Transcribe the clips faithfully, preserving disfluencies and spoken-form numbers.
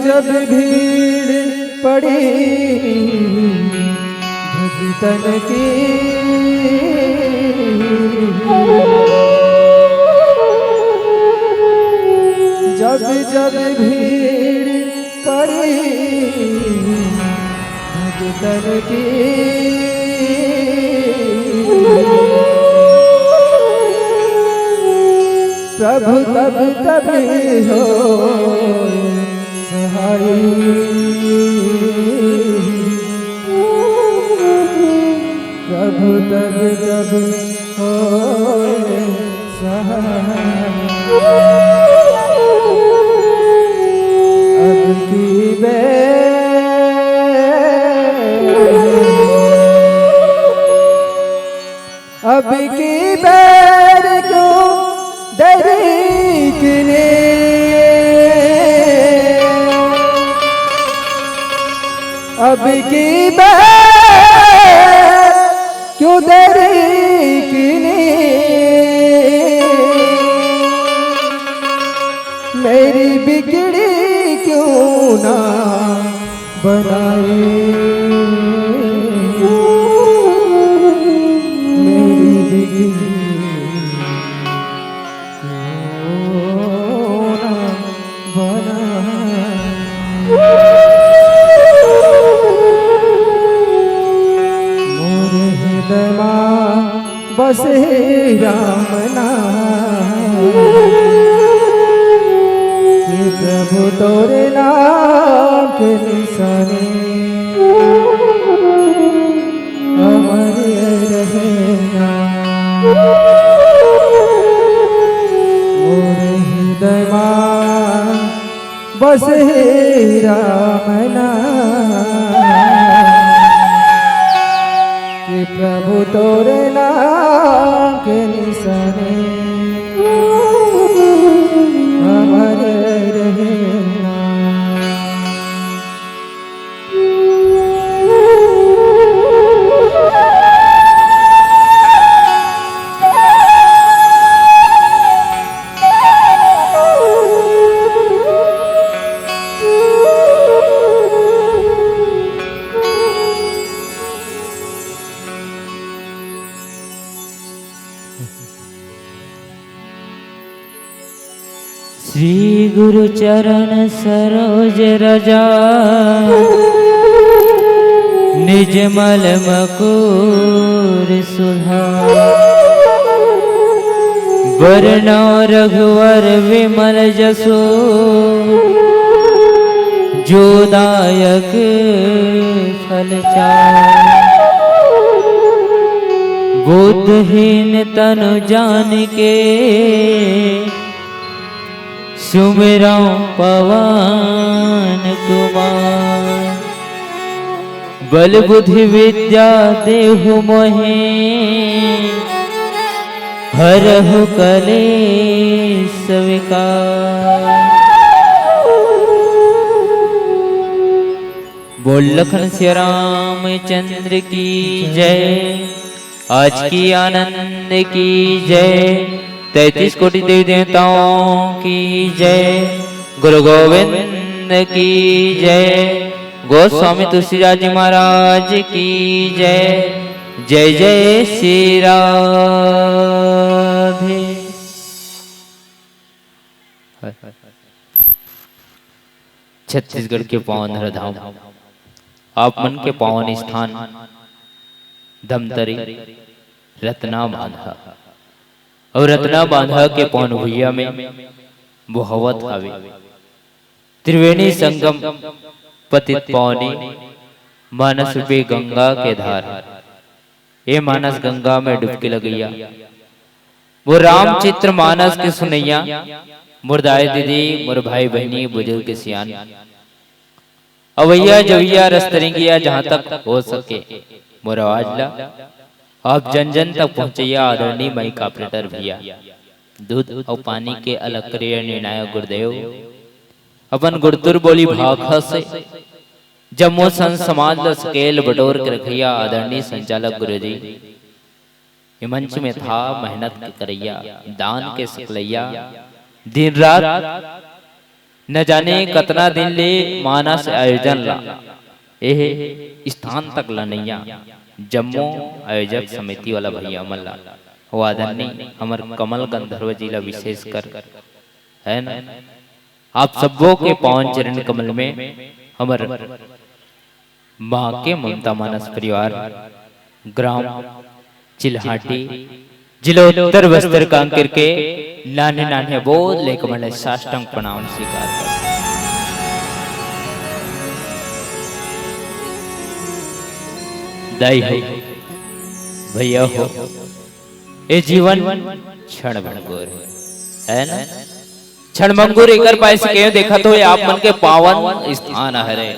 जब भीड़ पड़ी भक्तन की, जब जब भीड़ पड़ी भक्तन की, प्रभु तब तब हो सहाय। प्रभु तब तब हो सहाय। अब की बेर, अब की बेर क्यों देरी किने, अब की बेर क्यों देरी किने, मेरी बिगड़ी क्यों ना बनाए, मेरी बिगड़ी क्यों ना बनाए। मोर हृदय मा बस हे राम नाम, कि प्रभु तोरे नाम के निशाने अमर रहे ना। मोर हृदय मा बस हे राम नाम, कि प्रभु तोरे नाम के निशाने अमर रहे ना। श्री गुरु चरण सरोज रजा, निज मल मकूर सुधार। बरनउँ रघुवर विमल जसु, जो दायक फल चार। बुद्धहीन तनु जानिके, सुमिरउँ पवन कुमार। बल बुद्धि विद्या देहु मोहे, हरहु कलेस विकार। बोल लखन सिया रामचंद्र की जय। आज की आनंद की जय। तैंतीस कोटि देवी देवताओं की जय। गुरु गोविंद की जय। गोस्वामी तुलसीदास जी महाराज की जय। जय जय श्री राधे। छत्तीसगढ़ के पावन धरा धाम, आप मन के पावन स्थान धमतरी रतना बांधा। अउ रतना बांधा के पावन भुइयां में बोहावत हावे त्रिवेणी संगम पतित पावनी मानस रूपी गंगा के धार। ए मानस गंगा में डुबकी लगइया, वो रामचरित मानस के सुनइया, मोर दाई दीदी, मोर भाई बहिनी, बुजुर्ग सियान, अवइया जवइया रस तरिंगिया, जहाँ तक हो सके मोर आवाज ला आप जन जन तक पहुँचइया। आदरणीय माइक ऑपरेटर भैया, दूध अउ पानी के अलग करे निर्णायक गुरुदेव, अपन गुरतुर बोली भाखा से जम्मो संत समाज ल सकेल बटोर के रखइया आदरणीय संचालक गुरुजी, ये मंच में था मेहनत के करइया, दान के सकलैया, दिन रात न जाने कतना दिन ले मानस आयोजन ला, एह स्थान तक ला नइया, जम्मो आयोजक समिति वाला भैया मन ला, वो आदरणीय हमर कमल गंधर्व जी ला विशेष कर, है ना, आप सबो के पावन चरण कमल में हमर माँ के ममता मानस परिवार, ग्राम चिल्हाटी, जिला उत्तर बस्तर कांकेर के नान्हे नान्हे बोल ले कमल साष्टांग प्रणाम स्वीकार कर। दाई हो, भैया हो, ए जीवन क्षण भंगुर है ना? क्षण भंगुर एकर पाए से केव देखत हो, आप मन के पावन स्थान हरे,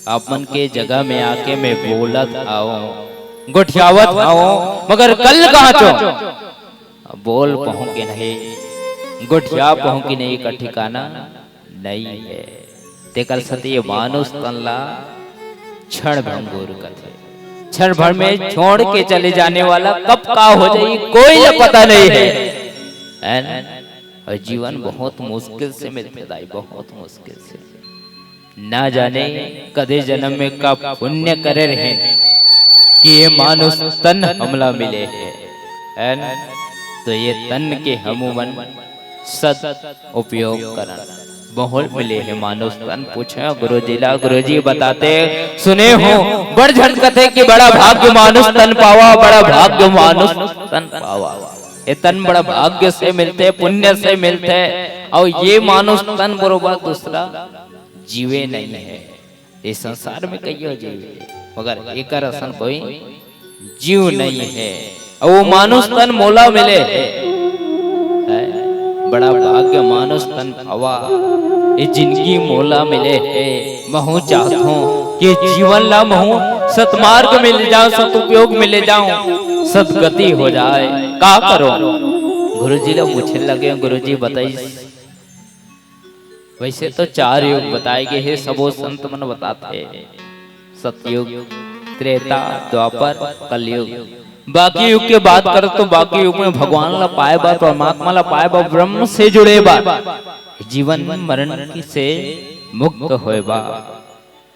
आप मन के जगह में आके मैं बोलत हवं, गोठियावत हवं, मगर कल कहाँ चो बोल पहुं के नहीं, गोठिया पहुं के नहीं, एकर ठिकाना नहीं है। तेकर सेती ये मानुष तन ला क्षण भंगुर कथे। क्षण भर में छोड़ के चले जाने वाला कब का हो जाही, कोई ला पता नहीं है, है ना? और जीवन बहुत मुश्किल से मिलथे दाई, बहुत मुश्किल से। ना जाने कदे जन्म में का पुण्य करे रहेन कि ये मानुष तन हमला मिले हे, है ना? तो ये तन के हमू मन सद उपयोग करन। बहुत मिले हे मानुष तन। पूछे गुरुजी ला, गुरुजी बताथे, सुने हो, बड़ झन कथे कि बड़ा भाग्य मानुष तन पावा, बड़ा भाग्य मानुष तन पावा। ये तन बड़ा भाग्य से मिलथे, पुण्य से मिलथे, अउ ये मानुष तन बरोबर दूसरा जीवे नहीं है। ये संसार में कहियो जीवे, मगर एकर असन कोई जीव नहीं है। अउ वो मानुष तन मोला मिले हे, है? बड़ा भाग्य मानुष तन पावा। ये जिंदगी मोला मिले हे, महूं चाहत हूं कि जीवन ला महूं सतमार्ग में ले जाऊं, सतुपयोग में ले जाऊं, सदगति हो जाए। का करो? गुरुजी ला पूछे लगे, गुरुजी बताइस, वैसे तो चार युग बताए गए हे, सबो संत मन बताथे, सतयुग, त्रेता, द्वापर, कलयुग। बाकी युग के बात करत तो बाकी युग में भगवान ला पाए बर, परमात्मा ला पाए बर, ब्रह्म से जुड़े बर, जीवन मरण की से मुक्त होए बर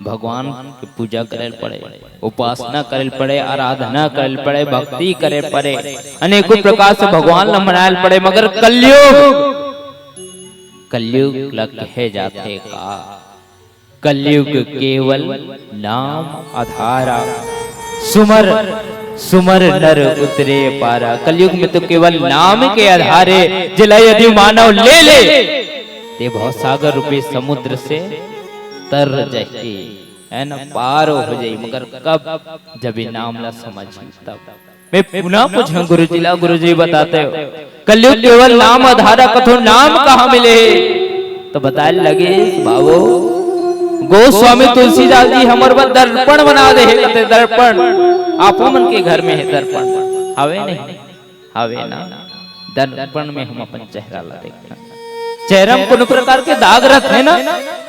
भगवान के पूजा करे ल पड़े, उपासना करे ल पड़े, आराधना करे ल पड़े, भक्ति करे ल पड़े, अनेकों प्रकार से भगवान ला मनाए ल पड़े। मगर कलयुग, कलयुग ला कहे जाथे का? कलयुग केवल नाम आधारा, सुमर सुमर नर उतरे पारा। कलयुग में तो केवल नाम के आधारे, जेला यदि मानव ले ले, ते भवसागर रूपी समुद्र से तर जाही, है ना, पार हो जाही। मगर कब? जब ये नाम ला समझही तब। मैं पुनः पूछूं गुरुजी ला, गुरुजी बताथे, कलयुग केवल नाम आधारा, कथो नाम कहाँ मिले? तो बताए लगे, बाबू, गोस्वामी तुलसीदास जी हमर बर दर्पण बना दे हे, कथे दर्पण। आपो मन के घर में हे दर्पण, हवे नहीं? हवे ना? दर्पण में हम अपन चेहरा ला देखथन, चेहरा में कोनो प्रकार के दाग रथे ना,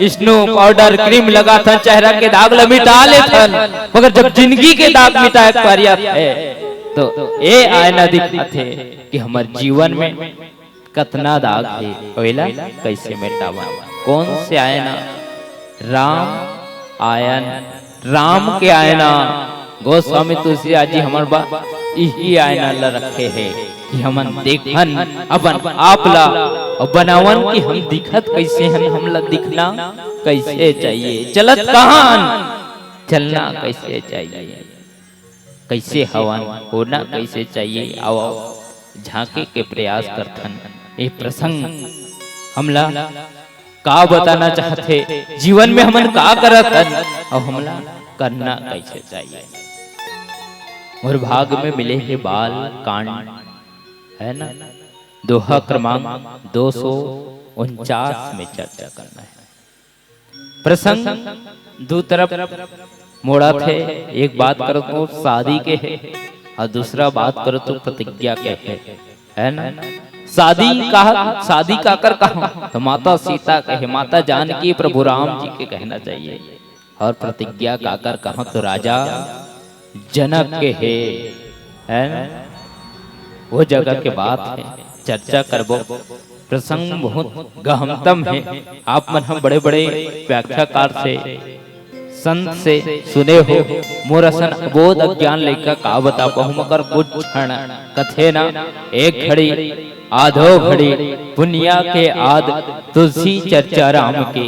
स्नो पाउडर, क्रीम लगाथन, चेहरा के दाग ला मिटा लेथन, मगर जब जिंदगी के दाग मिटाए के पारी आथे, तो ए आईना दिखाथे कि हमर जीवन में कतना दाग हे, ओला कैसे मिटावन, कौन से आईना? राम आयन, राम के आईना। गोस्वामी तुलसीदास जी हमर बर इही आईना ला रखे हे कि हमन देखन अपन आप ला अउ बनावन कि हम दिखत कैसे हन, हमला दिखना कैसे चाहिए, चलत कहाँ हन, चलना कैसे चाहिए, कैसे हवन, होना कैसे चाहिए। आओ, आओ, झांके के प्रयास करथन। ये प्रसंग हमला का बताना चाहथे, जीवन में हमन का करत हन अउ हमला करना कैसे चाहिए। मोर भाग में मिले हे बाल कांड, है ना, दोहा क्रमांक दो सौ उनचास में चर्चा करना है। प्रसंग दू तरफ मोड़ाथे, एक बात करो तो शादी के हे अउ दूसरा बात करो तो प्रतिज्ञा के हे, है ना? शादी कहा, शादी काकर कहा तो माता सीता के हे, माता जानकी, प्रभु राम जी के कहना चाहिए। अउ प्रतिज्ञा काकर कहा तो राजा जनक के हे, है ना? वो जगह के बात हे। चर्चा करबो। प्रसंग बहुत गहनतम हे। आप मन ह बड़े-बड़े व्याख्याकार से, संत से सुने हो, मोर असन अबोध अज्ञान लइका का बता पाहूं, मगर कुछ क्षण कथे ना, एक घड़ी, आधो घड़ी, पुनिया के आध तुलसी चर्चा राम के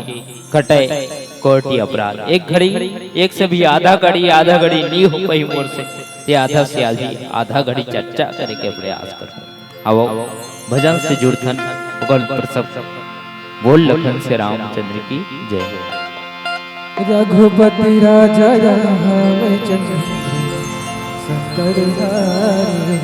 कटे कोटि अपराध। एक घड़ी, एक से भी आधा घड़ी, आधा घड़ी नी हो पाही मोर से, ते आधा से आधी, आधा घड़ी चर्चा करे के प्रयास करहूं। आवो, भजन से जुड़थन, ओकर प्रसंग बोल लखन से रामचंद्र की जय। रघुपति राजा रामचंद्र शंकर हरि।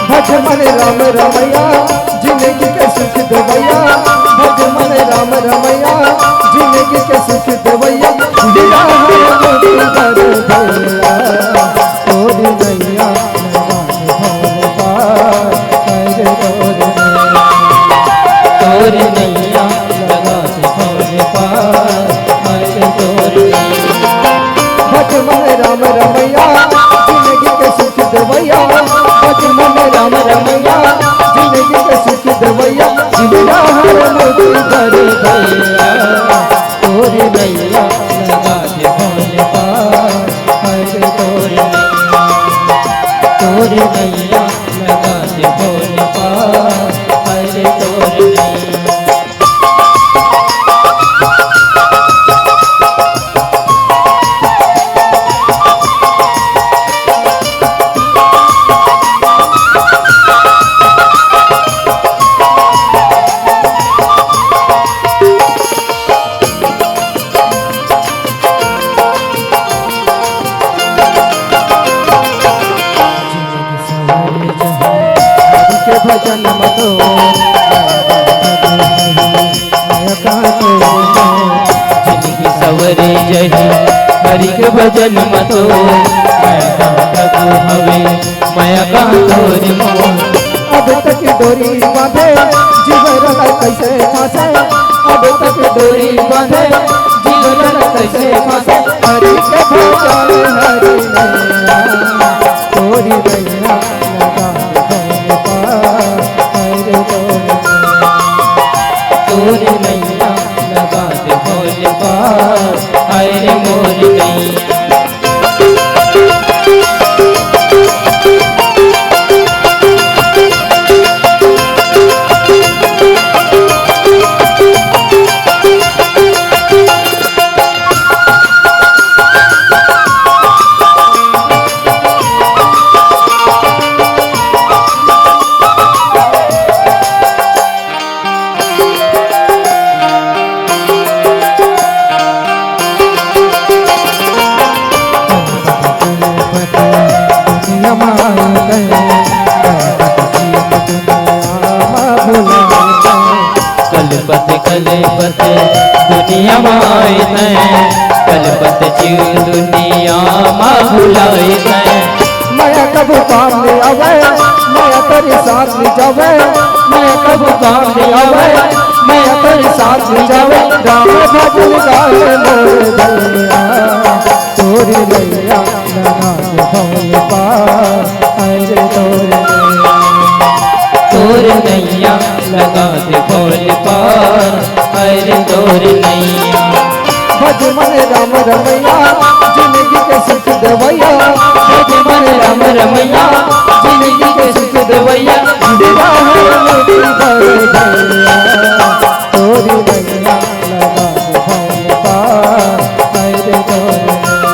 भज मन राम रमैया, जिंदगी के सुख देवैया। भज मन राम रमैया, जिंदगी के सुख देवैया। गिरा है मोती बर भैया, तोरी नैया लगा दे भोले पार, हाय रे तोरी नैया। तोरी नैया लगा दे भोले पार, हाय रे तोरी नैया। भज मन राम रमैया, जिंदगी के सुख देवैया। भज मन राम रमैया, जिंदगी के सुख देवैया। गिरा है मोती बर भैया, तोरी नैया लगा दे भोले पार, हाय रे तोरी नैया। तोरी नैया लगा दे भोले पार, हाय रे तोरी नैया। के भजन मतो जिंदगी सवरे जही, हरि के भजन मतो मैं कहाँ तक हवे, मैं कहाँ तोरे मोर। अब तक डोरी बांधे जीवन कैसे फंसे, अब तक डोरी बांधे जीवन कैसे फंसे। हरि के भजन हरि नैया, तोरी नैया लगा दे भोले पार, हाय रे तोरी नैया। तोरी नैया लगा दे भोले पार, हाय रे मोरी नैया। कलपत कलपत दुनिया मा आए तैं, कलपत जीव दुनिया मा भुलाए तैं। मया कभू काम नइ आवय, मया तोरे साथ नइ जावय। मया कभू काम नइ आवय, मया तोरे साथ नइ जावय। राम भजन गाय मोर भैया, तोरी नैया लगा दे भोले पार, हाय रे तोरी नैया। तोरी नैया लगा दे भोले पार, हाय रे तोरी नैया। भज मन राम रमैया, जिंदगी के सुख देवैया। भज मन राम रमैया, जिंदगी के सुख देवैया। गिरा है मोती बर भैया, तोरी नैया लगा दे भोले पार, हाय रे तोरी नैया।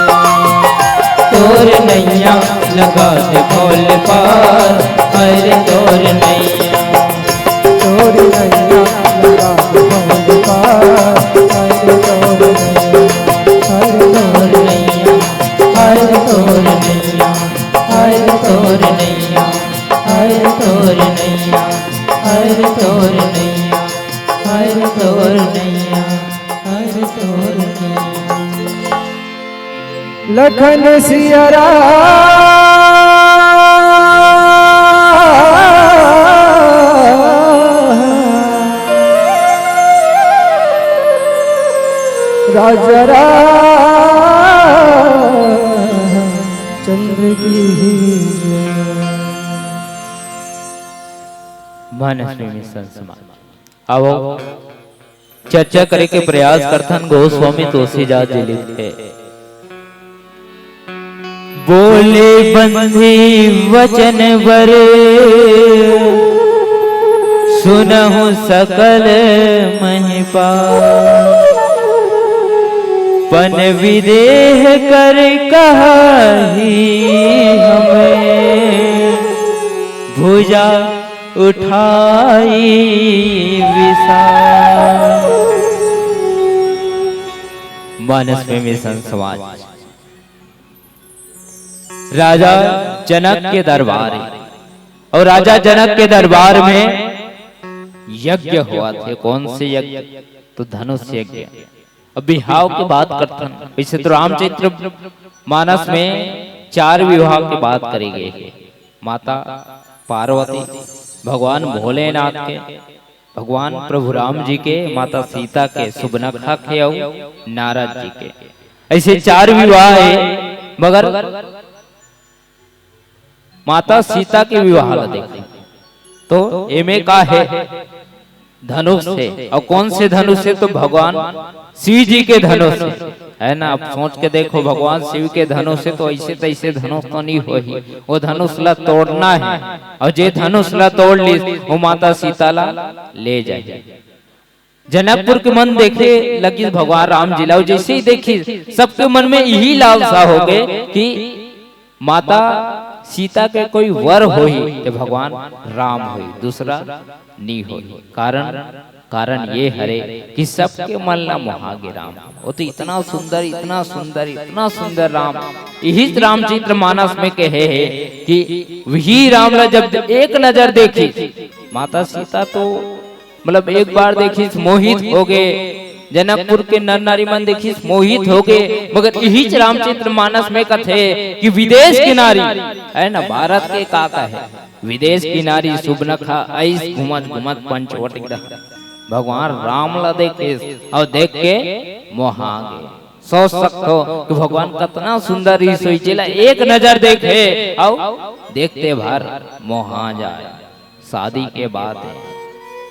तोरी नैया लगा दे भोले पार, हाय रे तोरी नैया। तोरी नैया लगा दे भोले पार, हाय रे तोरी नैया। हाय रे तोरी नैया, हाय रे तोरी नैया, हाय रे हर तोर नैया, हर तोर नैया। लखन सिया राम, राजा राम चंद्र की जय। मानस में मिशन समाज। आवो, चर्चा करे के प्रयास करथन, गोस्वामी तुलसीदास जी लिखे। बोले बंदी वचन बर, सुनहु सकल महिपाल। पन विदेह कर कहाही हमें, भुजा उठाई विशाल। मानस में मिशन समाज। राजा जनक के दरबार हे, अउ राजा जनक के दरबार में यज्ञ होवत हे। कौन से यज्ञ? तो धनुष यज्ञ। अब बिहाव के बात करथन, वैसे तो रामचरित मानस में चार विवाह के बात करे गे हे। माता पार्वती, भगवान भोलेनाथ के, भगवान प्रभु राम जी के, माता सीता के, सुबनखा के अउ नारद जी के, ऐसे चार विवाह हे। मगर माता सीता के विवाह ला देखे तो एमे का हे? धनुष हे। अउ कौन से धनुष हे? तो भगवान शिव जी के धनुष हे, है ना? अब सोच के देखो, भगवान शिव के धनुष हे तो ऐसे तैसे धनुष तो नहीं होही, वो धनुष ला तोड़ना हे। अउ जे धनुष ला तोड़ ली, वो माता सीता ला ले जाही। जनकपुर के मन देखे लगिस भगवान राम जी ला, अउ जैसे ही देखिस, सबके मन में यही लालसा हो गे कि माता सीता के कोई वर होही ते भगवान राम होही, दूसरा नी होही। कारण, कारण ये हरे कि सबके मन ला मोहा गे राम। वो तो इतना सुंदर, इतना सुंदर, इतना सुंदर राम। यही रामचरित मानस में कहे हे कि वही राम ला जब एक नजर देखिस, माता सीता तो मतलब एक बार देखिस मोहित हो गे, जनकपुर के नर नारी मन देखिस मोहित हो गे, मगर इहीच रामचरित मानस में कथे कि विदेश के नारी, है ना, भारत के का कहे, विदेश की नारी सुबनखा अइस घूमत घूमत पंचवटी रह भगवान राम ला देखिस अउ देख के मोहा गे। सोच सकथो कि भगवान कतना सुंदर रिहिस होही, जेला एक नजर देखे अउ देखते भर मोहा जाए। शादी के बाद हे,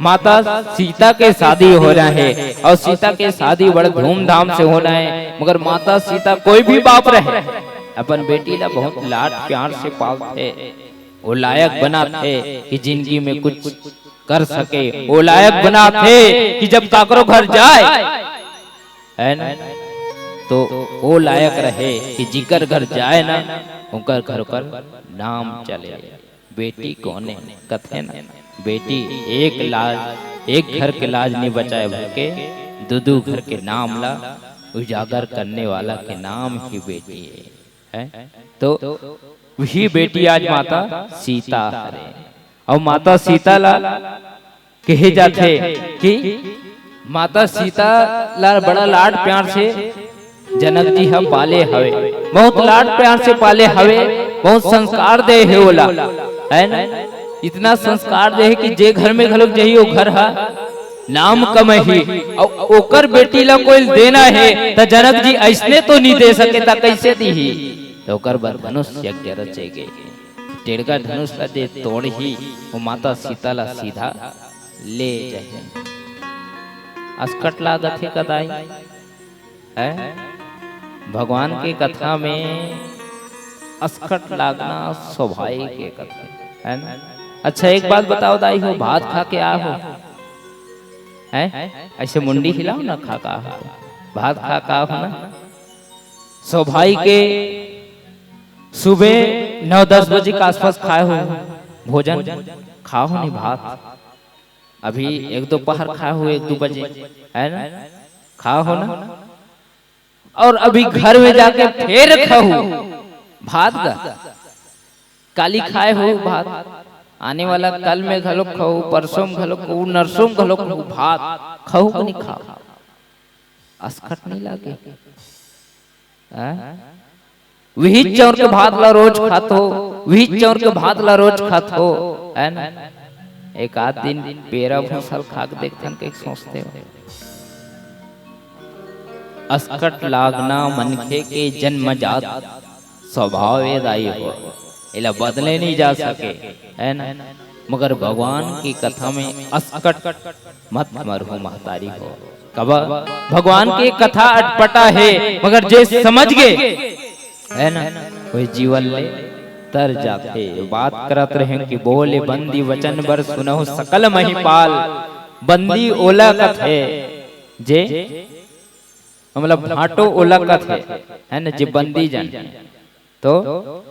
माता सीता के शादी होना हे अउ सीता के शादी बड़ धूमधाम से होना हे। मगर माता सीता, कोई भी बाप रहे, अपन बेटी ला बहुत लाड प्यार से पालथे। वो लायक बनाथे कि जिंदगी में कुछ कर सके, वो लायक बनाथे कि जब काकरो घर जाए, है ना, तो वो लायक रहे कि जिकर घर जाए ना, उनकर घर कर नाम चले। बेटी कोने कथे ना, बेटी एक लाज, एक घर के लाज नहीं बचाए, बल्कि दू दू घर के नाम ला उजागर करने वाला के नाम ही बेटी हे, है। तो वही बेटी आज माता सीता हरे। अउ माता सीता ला कहे जाथे कि माता सीता ला बड़ा लाड प्यार से जनक जी ह पाले हवे, बहुत लाड प्यार से पाले हवे, बहुत संस्कार दे हे ओला, है ना? इतना संस्कार दे हे कि जे घर में घलोक जही, ओ घर ह नाम कमही। अउ ओकर बेटी ला कोई देना हे, त जनक जी अइसने तो नी दे सके, त कइसे दीही? त ओकर बर धनुष यज्ञ रचे गे। टेड़गा धनुष ला जे तोड़ही, वो माता सीता ला सीधा ले जाही। असकट लागत हे कदाई, है? भगवान के कथा में असकट लागना स्वाभाविक हे कथा, है ना? अच्छा, एक बात बताओ दाई हो, भात खा के आ हो, हैं? ऐसे मुंडी हिलाओ ना, खा का हो, भात खा का हो ना? स्वाभाविक हे, सुबह नौ दस बजे के आसपास खाए हो भोजन, खाओ नहीं भात, अभी एक दो पहर खाए हो, एक दो बजे, है ना, खाओ हो ना। और अभी घर में जाके फिर खाओ भात का, काली खाए हो भात, आने वाला कल में घलो खाहू, परसों में घलो खाहू, नरसों में घलो खाहू, भात खाहू कि नहीं खाहू? असकट नहीं लागे? हैं? वही चाउर के भात ला रोज खाथो, वही चाउर के भात ला रोज खाथो, है ना? एक आध दिन पेरा भूसा ल खा के देखथन, कहिके सोचथे हो। असकट लागना मनखे के जन्मजात स्वभाव ए दाई हो, एला बदले नहीं जा सके, है ना? मगर भगवान की कथा में असकट मत मरहू महतारी हो। कब भगवान की कथा अटपटा हे, मगर जे समझ गे, है ना, वही जीवन ले तर जाथे। बात करत रहे कि बोले बंदी वचन बर सुनहु सकल महिपाल। बंदी ओला कथे जे, मतलब, भांटो ओला कथे, है ना, जे बंदी जन। तो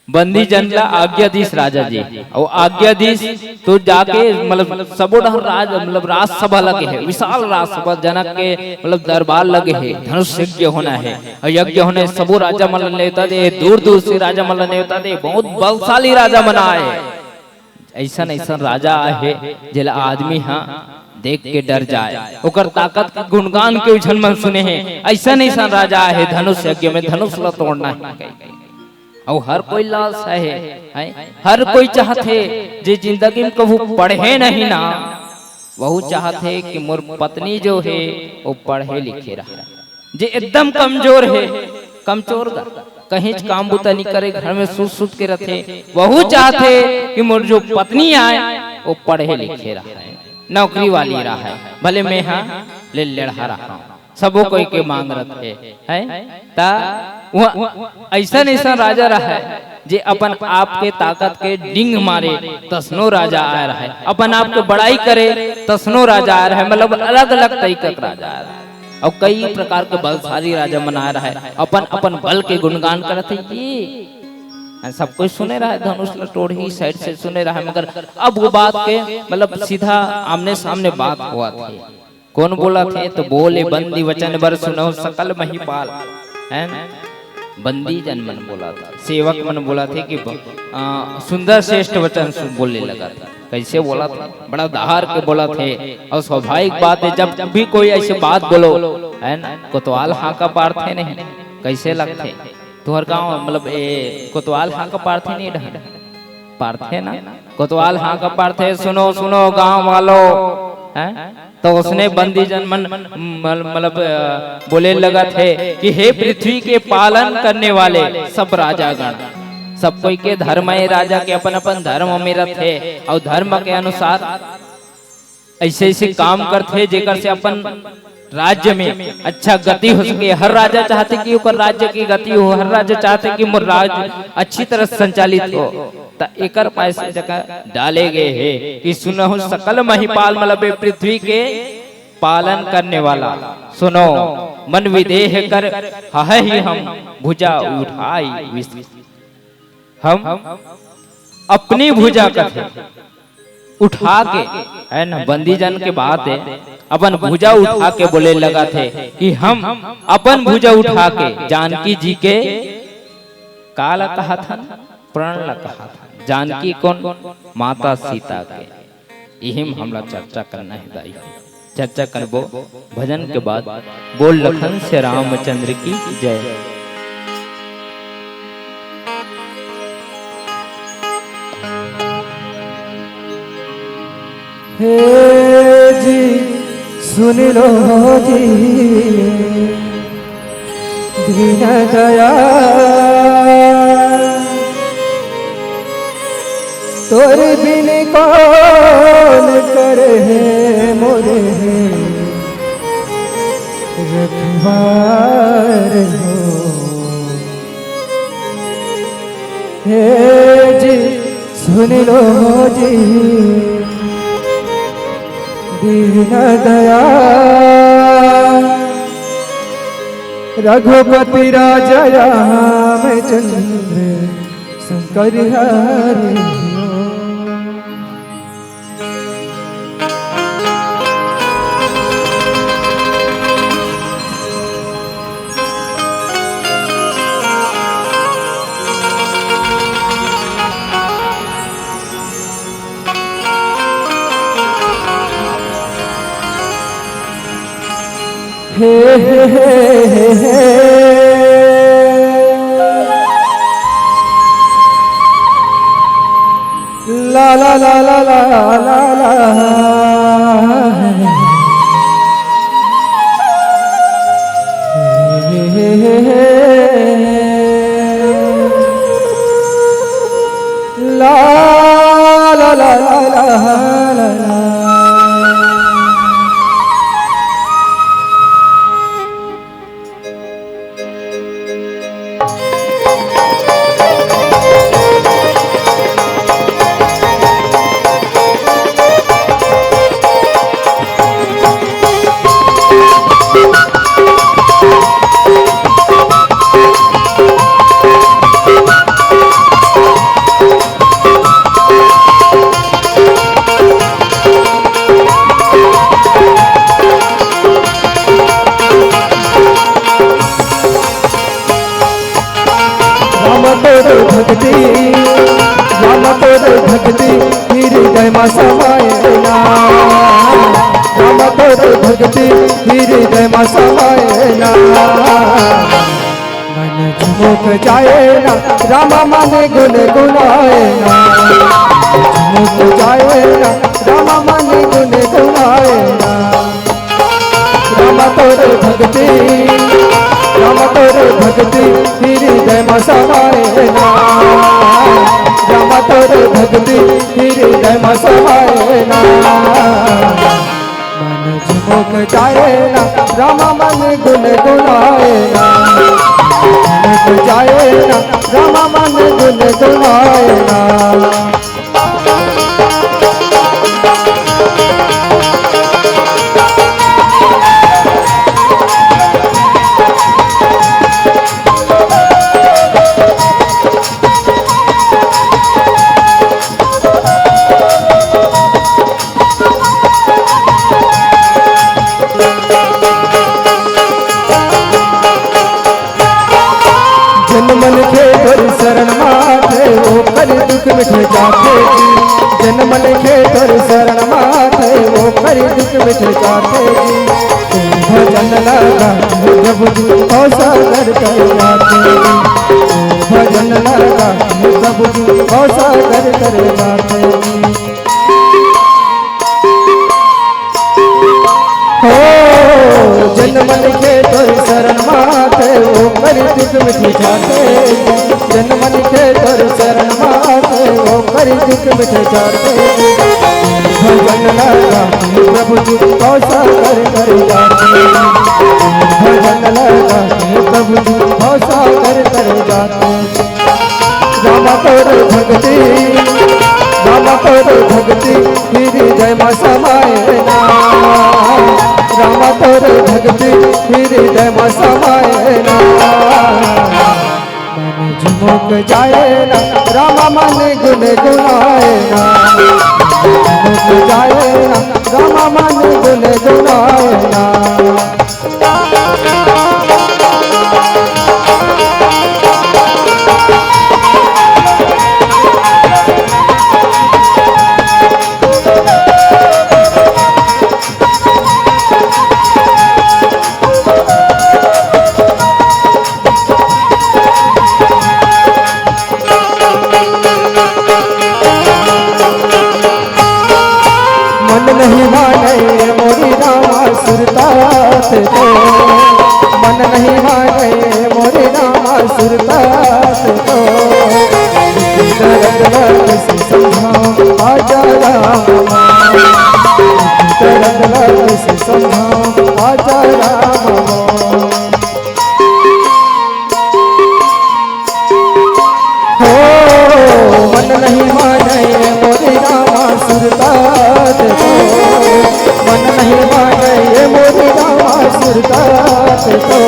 बंदी जन ला आज्ञा दीस राजा जी, अउ आज्ञा दीस तो जाके, मतलब, सबो डहर राज, मतलब, राजसभा लगे हे, विशाल राजसभा, जनक के, मतलब, दरबार लगे हे, धनुष यज्ञ होना हे, अउ यज्ञ होना हे, सबो राजा मन ला नेवता दे, दूर दूर से राजा मन ला नेवता दे, बहुत बलशाली राजा मन आए। अइसन अइसन राजा आहे, जेला आदमी ह देख के डर जाए, ओकर ताकत के गुणगान के झन मन सुने हे। अइसन अइसन राजा आहे, धनुष यज्ञ में धनुष ला तोड़ना हे। अउ हर कोई लालसा हे, हैं? हर कोई चाहथे, जे जिंदगी में कभू पढ़े नहीं ना, वहू चाहथे कि मोर पत्नी जो हे, वो पढ़े लिखे रहे। जे एकदम कमजोर हे, कमजोर गा, कहीं काम बुता नहीं करे, घर में सुत सुत के रथे, वहू चाहथे कि मोर जो पत्नी आए, वो पढ़े लिखे रहे, नौकरी वाली रहे, भले मैं हा ले लेड़हा रहा। सबो कोई के मांग रथे, हैं? ता वो अइसन अइसन राजा रहे, जे अपन आप के ताकत के डींग मारे, तसनो राजा आए रहे, अपन आप के बड़ाई करे, तसनो राजा आए रहे, मतलब, अलग-अलग तरीका के राजा आए रहे। अउ कई प्रकार के बलशाली राजा मन आए रहे, अपन, अपन बल के गुणगान करत हे। ये सब कोई सुने रहे, धनुष ल टोड़ही side से सुने रहे, मगर अब वो बात के, मतलब, सीधा आमने सामने बात होवत हे। कोन बोलत हे? तो बोले बंदी वचन बर सुनहु सकल महिपाल, है ना? बंदी जन मन बोलत हे, सेवक मन बोलत हे कि ब-, आ, सुंदर श्रेष्ठ वचन सु-, बोले लगत हे। कइसे बोलत हे? बड़ा दहार के बोलत हे। अउ स्वाभाविक बात हे, जब भी कोई अइसे बात बोलो, है ना, कोतवाल हाँका पारथे नहीं, कइसे लगथे? तुहर गाँव, मतलब, ए, कोतवाल हाँका पारथे नहीं डहन? पारथे ना? कोतवाल हाँका पारथे, "सुनो, सुनो गाँव वालो," हैं? तो उसने बंदी जन मन, मल-, मतलब, अ, बोले लगत हे कि हे पृथ्वी के पालन करने वाले सब राजागण, सब कोई के धर्म हे, राजा के अपन अपन धर्म में रथे, अउ धर्म के अनुसार अइसे अइसे काम करथे, जेकर से अपन राज्य में अच्छा गति हो सके। हर राजा चाहथे कि ओकर राज्य की गति हो, हर राजा चाहथे कि मोर राज्य अच्छी तरह से संचालित हो। त एकर पास जगह डाले गए हे कि सुनहु सकल महिपाल, मतलब ए पृथ्वी के पालन करने वाला, सुनो, मन विदेह कर हहि हम भुजा उठाई विष। हम अपनी भुजा कथे उठा के, है ना, बंदी जन के बात हे, अपन भुजा उठा के बोले लगथे कि हम अपन भुजा उठा के जानकी जी के का ला कहत हन? प्रण ला कहत हन। जानकी कोन? माता सीता के। इही म हमला चर्चा करना हे दाई। चर्चा करबो भजन के बाद। बोल लखन से रामचंद्र की जय। हे जी, सुन लो जी, दीन दयाल, तोर बिन कौन करे मोरे रखवार हो। हे जी, सुन लो जी, दीन दयाल, रघुपति राजा रामचंद्र शंकर हरि। हे, हे, हे, हे, हे। ला, ला, ला, ला, ला, ला, ला। ला, ला, ला, ला, ला, ला, ला। राम तोर भक्ति, राम तोर भक्ति, हृदय मा समाए ना। राम तोर भक्ति, हृदय मा समाए ना। मन झुमुक जाए ना, राम मन गुन गुनाए ना। मन झुमुक जाए ना, राम मन गुन गुनाए ना। राम तोर भक्ति, राम तोर भक्ति, हृदय मा समाए ना। राम तोर भक्ति, हृदय मा समाए ना। मन झुमुक जाए ना, राम मन गुन गुनाए ना। मन झुमुक जाए ना, राम मन गुन गुनाए ना। जन मन के तोर शरण माथे, ओकर दुख मिट जाथे जी। जन मन के तोर शरण माथे, ओकर दुख मिट जाथे जी। तू भजन लगा प्रभु जी, ओ सागर तर जाथे जी। तू भजन लगा प्रभु जी, ओ सागर तर जाथे जी। हो, जन मन के तोर शरण माथे, ओकर दुख मिट जाथे। जन मन के तोर शरण माथे, ओकर दुख मिट जाथे। भजन लगा प्रभु जी, ओ सागर तर जाथे। भजन लगा प्रभु जी, ओ सागर तर जाथे। राम तोर भक्ति, राम तोर भक्ति, हृदय मा समाए ना। राम तोर भक्ति, हृदय मा समाए ना। मन झुमुक जाए ना, राम मन गुन गुनाए ना। मन झुमुक जाए ना, राम मन गुन गुनाए ना। मन नहीं माने मोरी रामा सुरतात तो, मन नहीं माने मोरी रामा सुरतात तो। दर्द कैसे समझाऊं आजा रामा, दर्द कैसे समझाऊं आजा रामा। हो, मन नहीं माने मोरे रामा सुरतात को, मन नहीं माने मोरे रामा सुरतात को।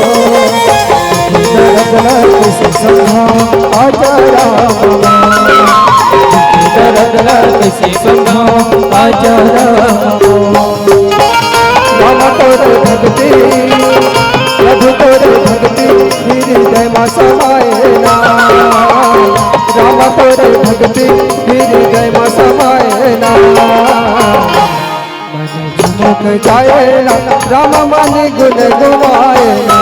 दर्द ला कैसे समझाऊं आजा रामा, दर्द ला कैसे समझाऊं आजा रामा। राम तोर भक्ति, प्रभु तोर भक्ति, हृदय मा समाए ना। राम तोर भक्ति, हृदय मा समाए ना। मन झुमुक जाए राम मन गुन गुनाए ना,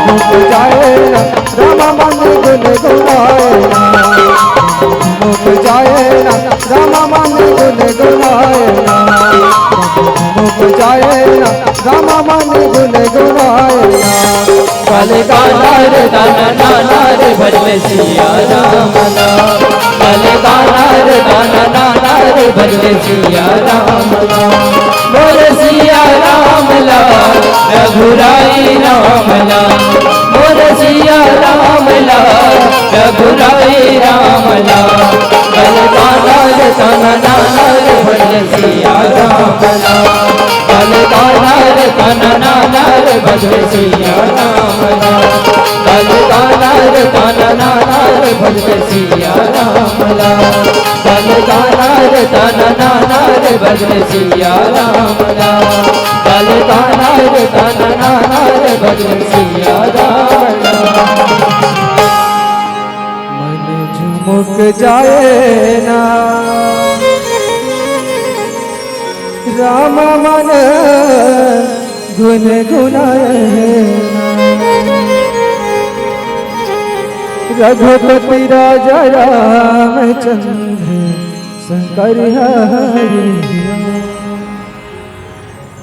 मुख जाए ना, राम मन गुन गुनाए ना, मुख जाए ना, राम मन गुन गुनाए ना, मुख जाए ना, राम मन गुन गुनाए ना। बलिदान रे दान नाना रे भजन सिया राम ना। बलिदान रे दान नाना रे भजन सिया राम ना। मोर सिया राम ला रघुराई राम ला। मोर सिया राम ला रघुराई राम ला। बलिदान रे दान नाना रे भजन सिया राम ना। बलिदान रे दान नाना रे भजन सिया राम ना। बलिदान रे दान नाना रे भजन सिया राम ना। बलिदान रे दान नाना रे भजन सिया राम ना। बलिदान रे दान नाना रे भजन सिया राम ना। मन झुमुक जाए ना, राम मन गुनगुनाए ना। रघुपति राजा रामचंद्र शंकर हरि।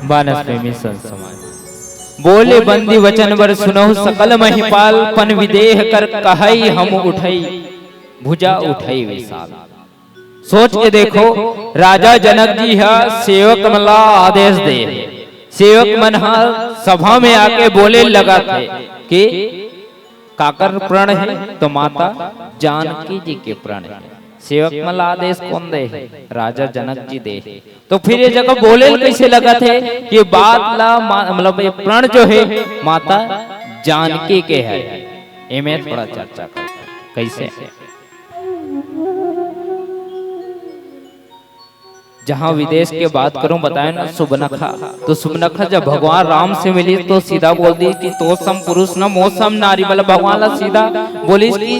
मानस प्रेमी संत समाज। बोले बंदी वचन बर सुनहु सकल महिपाल, पन विदेह कर कहई हम उठई, भुजा उठई विशाल। सोच के देखो, राजा जनक जी ह सेवक मन ला आदेश दे हे। सेवक मन ह सभा में आके बोले लगत हे कि काकर प्रण हे, तो माता जानकी जी के प्रण हे। सेवक मन ला आदेश कोन दे हे? राजा जनक जी दे हे। तो फिर ये जगह बोले ल कैसे लगत हे कि बात ला मा-, मतलब ये प्रण जो हे माता जानकी के हे। एमे थोड़ा चर्चा करते हैं। कैसे? जहां विदेश के बात करूं, बताए ना सुबनखा, तो सुबनखा जब भगवान राम से मिली तो सीधा बोल दी कि "तो सम पुरुष न मो सम नारी", मतलब भगवान ला सीधा बोलिस कि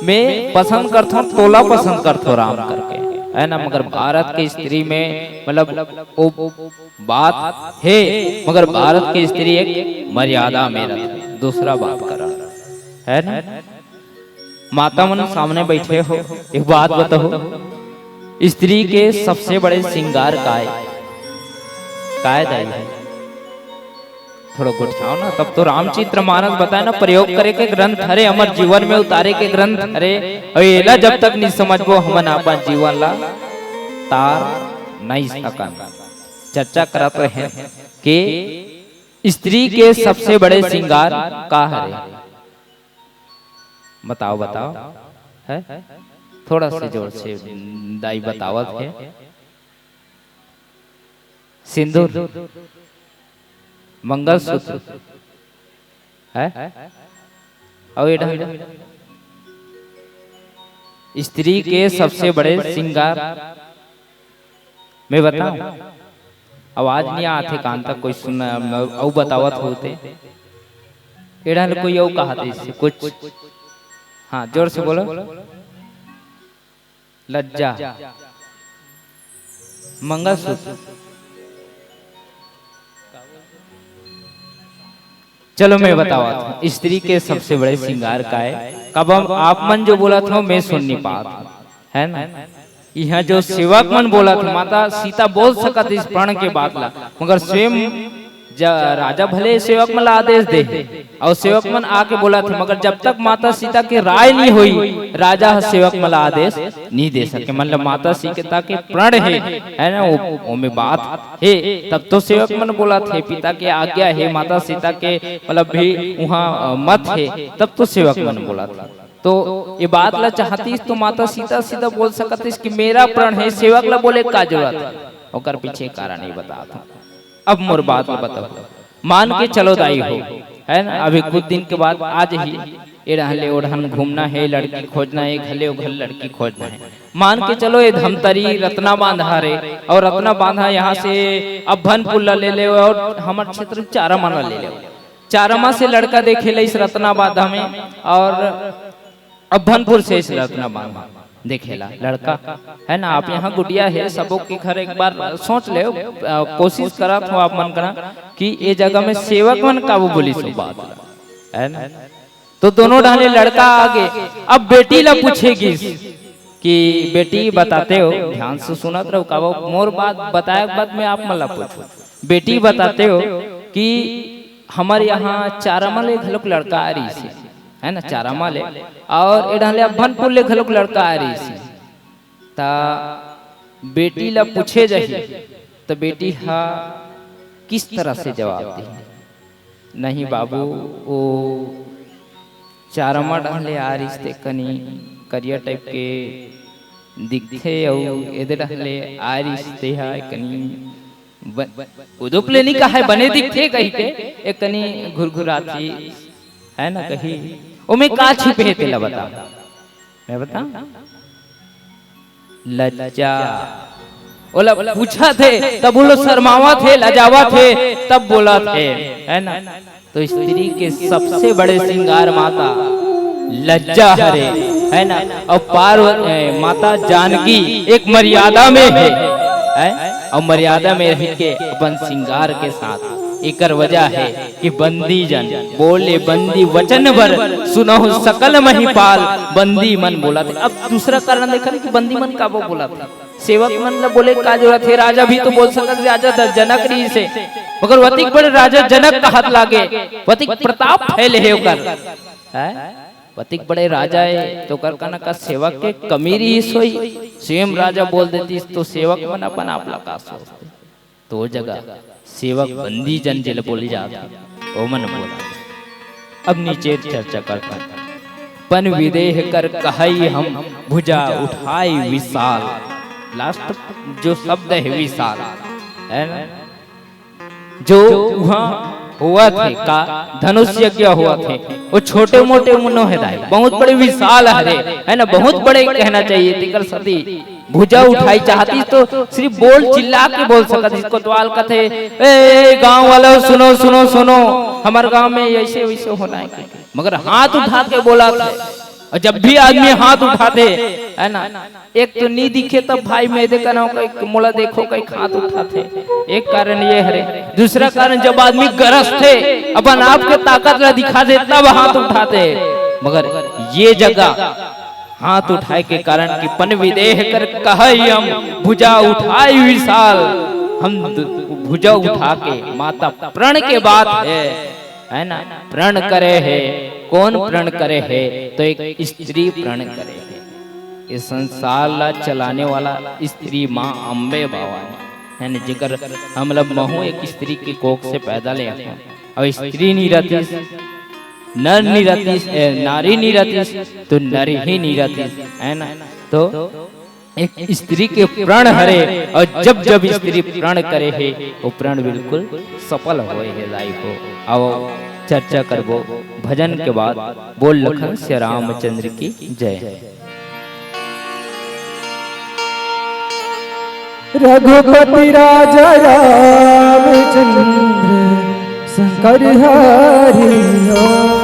"मैं पसंद करथों, तोला पसंद करथों राम" करके, है ना। मगर भारत के स्त्री में, मतलब, वो बात हे, मगर भारत के स्त्री एक मर्यादा में रथे, दूसरा बात करन, है ना। माता मन सामने बैठे हो, एक बात बताओ, स्त्री के सबसे बड़े श्रृंगार काय, काय दाई हे? थोड़ा गोठियाओ ना, तब तो रामचरित मानस बताए ना, प्रयोग करे के ग्रंथ हरे, हमर जीवन में उतारे के ग्रंथ हरे। अउ एला जब तक नहीं समझबो, हमन अपन जीवन ला तार नहीं सकन। चर्चा करत रहे कि स्त्री के सबसे बड़े श्रृंगार का हरे? बताओ, बताओ, है? थोड़ा से जोर से दाई बतावत हे। सिंदूर, मंगलसूत्र, है? अउ ये ढंग स्त्री के सबसे बड़े श्रृंगार मैं बताऊं? आवाज नहीं आत हे कान तक, कोई सुनना अउ बतावत होते। एड़ा ले कोई अउ कहा दे इससे कुछ। हाँ, जोर से बोलो। लज्जा, मंगलसूत्र। चलो मैं बतावत हूँ, स्त्री के सबसे बड़े श्रृंगार का है। कब हम आप मन जो बोलत हो, मैं सुन नहीं पात हूँ, है ना? यहाँ जो सेवक मन बोलत हो, माता सीता बोल सकत इस प्रण के बात ला, मगर स्वयं ज-, राजा भले सेवक मन ला आदेश दे हे, और सेवक मन आके बोलत हे, मगर जब तक माता सीता के राय नहीं होई, राजा ह सेवक मन ला आदेश नहीं दे सके। मतलब माता सीता के प्रण हे, है ना, वो, वो में बात हे, तब तो सेवक मन बोलत हे, पिता के आज्ञा हे, माता सीता के मतलब भी वहाँ, अ, मत हे, तब तो सेवक मन बोलत हे। तो ये बात ला चाहतीस तो माता सीता सीधा बोल सकतीस कि मेरा प्रण हे, सेवक ला बोले का जरूरत हे? ओकर पीछे कारण ही बतात हूँ। अब मोर बात ला बताओ, मान के चलो दाई हो, है ना, अभी कुछ दिन के बाद आज ही एड़हन ले ओड़हन घूमना हे, लड़की खोजना हे, घले ओ घल लड़की खोजना हे। मान के चलो ये धमतरी रतना बांधा रे, और रतना बांधा यहाँ से अभनपुर ला ले ले, और हमर क्षेत्र चारामा ला ले ले। चारामा से लड़का देखे ले इस रतना बांधा में, और अभनपुर से इस रतना बांधा। देखेला लड़का, है ना? आप यहाँ गुड़िया हे, सबो के घर एक बार सोच ले, अ, कोशिश करत हो आप मन करा कि ए जगह में सेवक मन काबू बोलिस हो बात ला, है ना? तो दोनों डाले लड़का आगे, अब बेटी ला पूछे गिस कि बेटी बताते हो, ध्यान से सुनत रहो, काबू मोर बात बताए के बाद में आप मन ला पूछो। बेटी बताते हो कि हमर यहाँ चारामा ले घलोक लड़का आ रहिस हे, है ना, चारामा ले, और ए डाले अभनपुर ले घलोक लड़का आ रहिस हे। त बेटी ला पूछे जाही, त बेटी हा किस तरह से जवाब देही? नहीं बाबू, वो चारामा डहले आ रिहिस ते कनी करिया टाइप के दिखथे, अउ एदे डहले आ रिहिस ते हा कनी ब-, उदुप ले नी कहाय, बने दिखथे कहिके, एक कनी घुरघुराथी, है ना, कही, ओमे का छिपे हे तेला बता। मैं बता? लज्जा। ओला पूछत हे, तब वो लोग शर्मावत हे, लजावत हे, तब बोलत हे, है ना? तो स्त्री के सबसे बड़े श्रृंगार माता लज्जा हरे, है ना? और पार्व-, ए, माता जानकी एक मर्यादा में हे, है? और मर्यादा में रह के अपन श्रृंगार के साथ, एकर वजह हे कि बंदी जन बोले बंदी वचन बर, सुनहु सकल महिपाल, बंदी मन बोलत हे। अब दूसरा कारण देखन कि बंदी मन काबर बोलत हे, सेवक मन ला बोले का जरूरत हे, राजा भी तो बोल सकत हे, राजा द-, जनक रहिस हे, मगर वतिक बड़े राजा जनक कहत लागे, वतिक प्रताप फैले हे ओकर, हैं? वतिक बड़े राजा हे, तो ओकर कना का सेवक के कमी रहिस होही, स्वयं राजा बोल देतिस, तो सेवक मन अपन आप ला का सोचते? तो ओ जगह सेवक बंदी जन जेला बोले जात हे, ओमन बोलत हे। अब नीचे चर्चा करथन। पन विदेह कर कहई हम भुजा उठाई विशाल। लास्ट जो शब्द हे विशाल, है ना? जो उहाँ होवत हे का धनुष यज्ञ होवत हे, वो छोटे मोटे मुनो हे दाई, बहुत बड़े विशाल हरे, है ना? बहुत बड़े कहना चाहिए, तेकर सती भुजा उठाई चाहतिस तो सिर्फ बोल चिल्ला के बोल सकतिस। कोतवाल कथे, "ए, ए, गांव वालों, सुनो, सुनो, सुनो, हमर गांव में ऐसे वैसे होना है।" मगर हाथ उठा के बोलत हे। और जब भी आदमी हाथ उठाथे, है ना, एक तो नी दिखे तब भाई मैं दे कना कई मोला देखो कई हाथ उठाथे, एक कारण ये हरे। दूसरा कारण जब आदमी गरजथे, अपन आप के ताकत ला दिखाथे तब हाथ उठाथे। मगर ये जगह हाथ उठाए के कारण कि पन विदेह कर कहई हम भुजा उठाई विशाल, हम द-, भुजा उठा के माता प्रण के बात हे, है ना, प्रण करे हे। कौन प्रण करे हे? तो एक स्त्री प्रण करे हे। ये संसार ला चलाने वाला स्त्री माँ अम्बे भवानी, है ना, जेकर हम लोग महू एक स्त्री के कोख से पैदा ले आए हैं। और स्त्री नी रहतिस, नर नी रहतिस, ए, नारी नी रहतिस, तो नर ही नी रहतिस, है ना? तो एक स्त्री के प्रण हरे, और जब जब स्त्री प्रण करे हे, वो प्रण बिल्कुल सफल होए हे दाई हो। आओ चर्चा करबो भजन के बाद। बोल लखन सिया रामचंद्र की जय। रघुपति राजा रामचंद्र शंकर हरि ओम।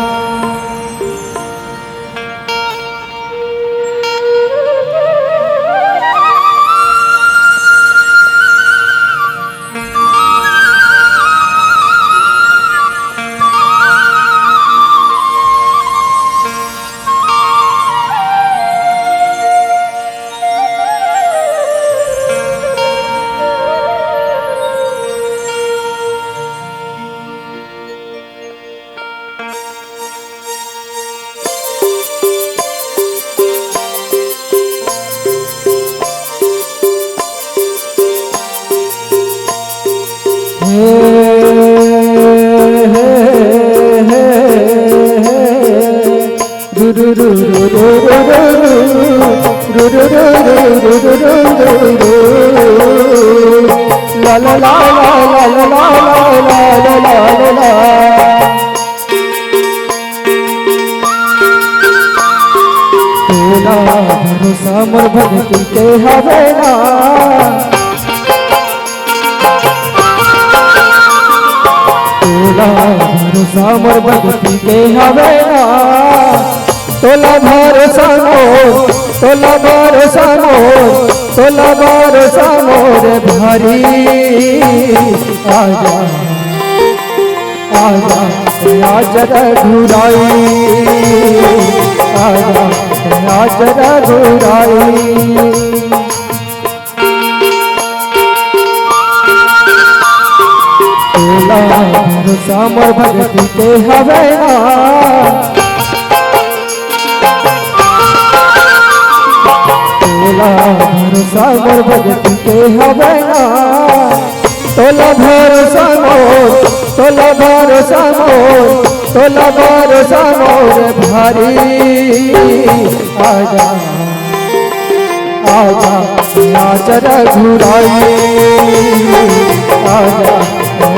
तोला भरोसा मोर भक्ति के हवे ना। तोला भरोसा मोर भक्ति के हवे ना। तोला भरोसा मोर तोला भरोसा मोर, तोला भरोसा मोर भारी। आजा, आजा, आजा रघुराई। आजा, आजा रघुराई। तोला भरोसा मोर भगती के हवय ना। तोला भरोसा मोर भगती के हवय ना। तोला भरोसा मोर, तोला भरोसा मोर, तोला भरोसा मोर भारी। आजा, आजा, आजा रघुराई। आजा,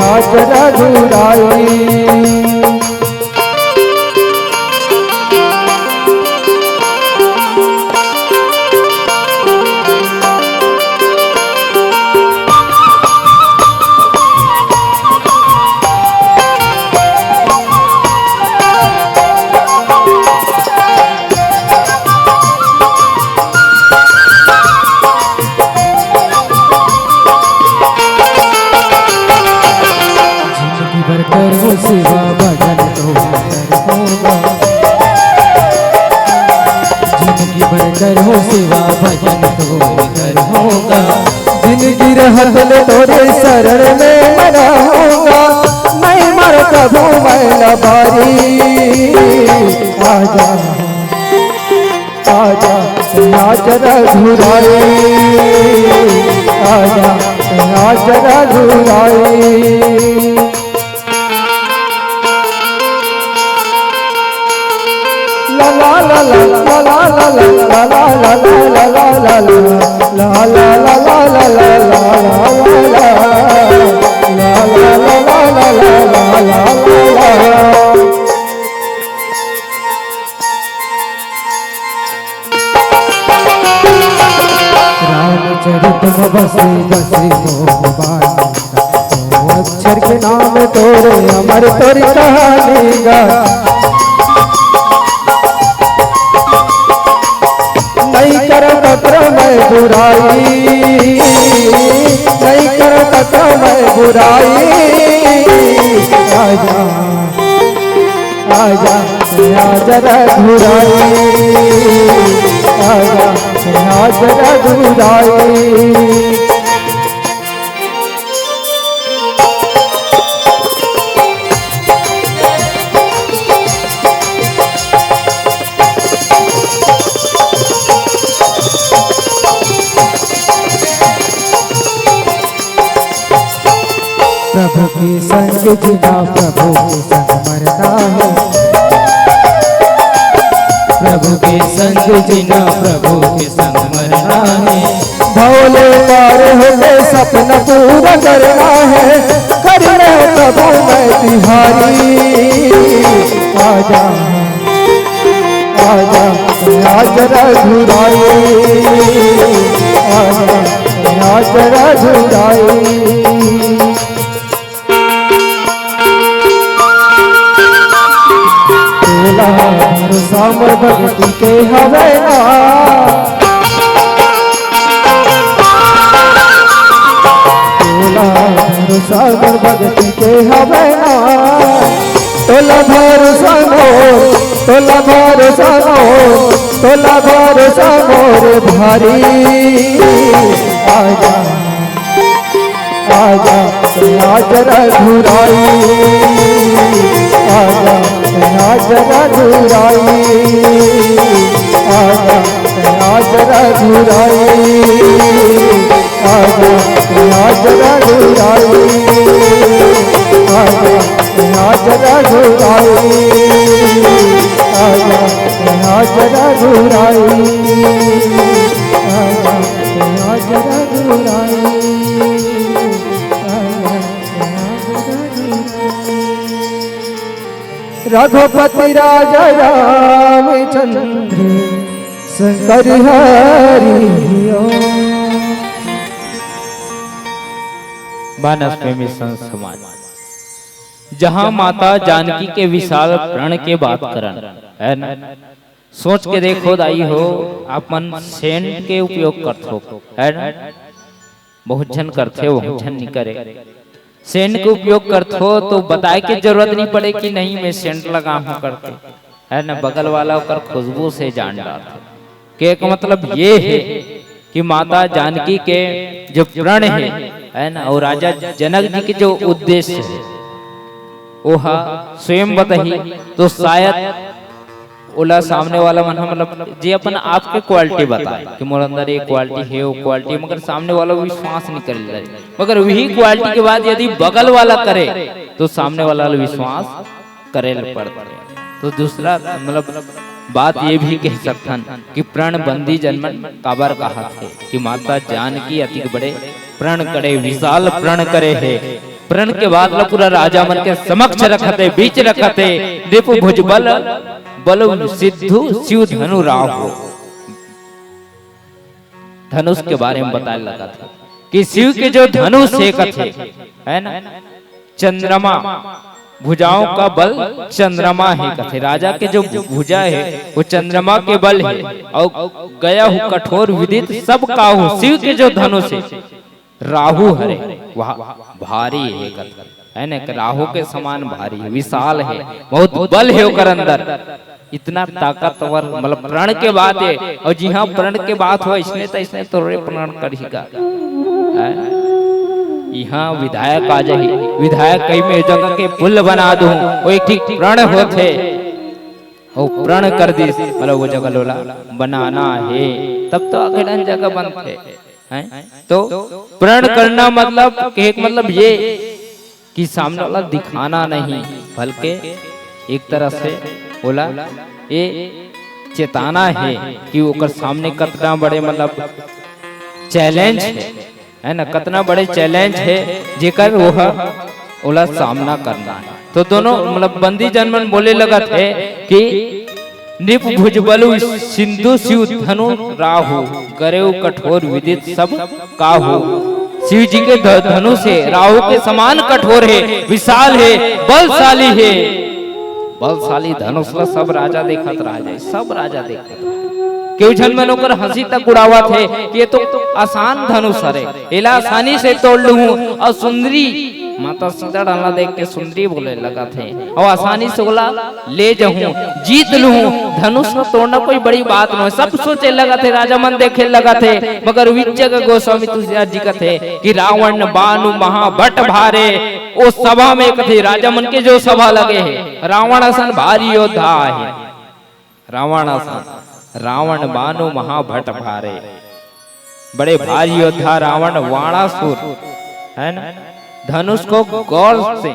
आजा रघुराई। जिंदगी भर करो सेवा, भजन तो करहूँगा। जिंदगी भर करो सेवा, भजन तो करहूँगा। जिंदगी रहत ले तोरे शरण में मैं रहूँगा। नहीं मर कभू मैं लबारी। आजा, आजा, आजा रघुराई। आजा, आजा रघुराई। रामचरित में बसे बसे मोह बानी गा। ओ अक्षर के नाम तोरे अमर तोरी कहानी गा। नहीं करत कत्र मैं बुराई, नहीं करत कत्र मैं बुराई। आजा, आजा, आजा रघुराई। आजा, आजा रघुराई। प्रभु के संग जीना, प्रभु के संग मरना है। प्रभु के संग जीना, प्रभु के संग मरना है। भव ले पार होके सपना पूरा करना है। कर ले प्रभु मैं तिहारी। आजा, आजा, आजा रघुराई। आजा, आजा रघुराई। तोला भरोसा मोर भगती के हवय ना। तोला भरोसा मोर भगती के हवय ना। तोला भरोसा मोर, तोला भरोसा मोर, तोला भरोसा मोर भारी। आजा, आजा, आजा रघुराई। आजा, आजा रघुराई। आजा, आजा रघुराई। आजा, आजा रघुराई। आजा, आजा रघुराई। आजा, आजा रघुराई। आजा, आजा रघुराई। रघुपति राजा रामचंद्र शंकर हरि ओम। मानस प्रेमी संत समाज, जहां माता जानकी के विशाल प्रण के बात करन, है ना? सोच के देखो दाई हो, आप मन सेंट के उपयोग करथो, है ना? बहुत झन करथे, बहुत झन नी करे। सेंट के उपयोग करथो तो बताए के जरूरत नहीं पड़े कि नहीं, मैं सेंट लगा हूँ करके, है ना? बगल वाला ओकर खुशबू से जान डारथे। के का मतलब ये है कि माता जानकी के जो प्रण है, है ना, और राजा जनक जी के जो उद्देश्य है, वो हा स्वयं बताही। तो शायद ओला सामने वाला मन ह, मतलब, जे अपन आप के क्वालिटी बताए कि मोर अंदर ये क्वालिटी है, वो क्वालिटी, मगर सामने वाला विश्वास नहीं करे ले। मगर वही क्वालिटी के बाद यदि बगल वाला करे, तो सामने वाला ला विश्वास करे ल पड़थे। तो दूसरा, मतलब, बात ये भी कह सकथन कि प्रण बंदी जन मन काबर कहत हे कि माता जानकी अतिक बड़े प्रण करे, विशाल प्रण करे हे। प्रण के बात ल पूरा राजा मन के समक्ष रखत हे, बीच रखत हे। नृप भुजबल बल सिंधु शिव धनु राहु। धनुष के बारे में बताए लगत हे कि शिव के जो धनुष हे कथे, है ना, चंद्रमा, भुजाओं का बल चंद्रमा हे कथे। राजा के जो भुजा हे, वो चंद्रमा के बल हे। और गया हूँ कठोर विदित सब काहू, शिव के जो धनुष हे, राहु हरे, वह भारी हे कथे, है ना, राहु के समान भारी हे, विशाल हे, बहुत बल हे ओकर अंदर। इतना ताकतवर, मतलब, प्रण के बात हे। और जी हाँ, प्रण के बात हो, इसने तो, इसने तो रे प्रण करही का, हैं? यहाँ विधायक आ जाही, विधायक कही मैं जगह के पुल बना दूं, वो एक ठीक प्रण होथे, वो प्रण कर दिस, मतलब, वो जगह ल ओला बनाना हे, तब तो आगे डन जगह बनथे, हैं? तो प्रण करना मतलब, कहे के मतलब ये कि सामने वाला दिखाना नहीं, बल्कि एक तरह से ओला ये चेताना हे कि ओकर सामने कतना बड़े, मतलब, चैलेंज हे, है ना, कतना बड़े चैलेंज हे, जेकर वो ह, ओला सामना करना हे। तो दोनों, मतलब, बंदी जन मन बोले लगत हे कि नृप भुजबलु सिंधु शिव धनु राहु, गरेउ कठोर विदित सब काहू। शिव जी के ध-, धनुष हे, राहु के समान कठोर हे, विशाल हे, बलशाली हे। बलशाली धनुष ला सब राजा देखत रह जाए, सब राजा देखत रह जाए। केहू झन मन ओकर हंसी तक उड़ावत हे कि ये तो आसान धनुष हरे, एला आसानी से तोड़ लूहूं। और सुंदरी माता सीता डहन ला देख के सुंदरी बोले लगत हे, और आसानी से ओला ले जहूं, जीत लूहूं। धनुष को तोड़ना कोई बड़ी बात नोहे। सब सोचे लगत हे, राजा मन देखे लगत हे, मगर उही जगह गोस्वामी तुलसीदास जी कथे कि रावण बानु महाभट भारे। ओ सभा में कथे, राजा मन के जो सभा लगे हे, रावण असन भारी योद्धा हे। रावण असन, रावण बानु महाभट भारे। बड़े भारी योद्धा रावण वाणासुर, है ना, धनुष को गौर से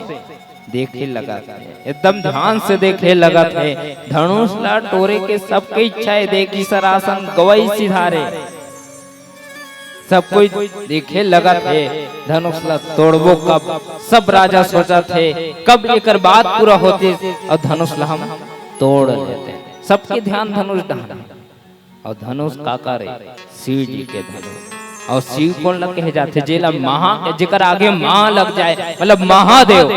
देखे लगत हे, एकदम ध्यान से देखे लगत हे। धनुष ला टोरे के सबके इच्छा हे, देखी सरासन गवई सिधारे। सब कोई देखे लगत हे, धनुष ला तोड़बो कब। सब राजा सोचत हे, कब एकर बात पूरा होतिस और धनुष ला हम तोड़ लेतेन। सबके ध्यान धनुष डहन हे। और धनुष काकर हे? शिव जी के धनुष। और शिव कोन ला कहे जाथे? जेला महा, जेकर आगे महा लग जाए, मतलब महादेव,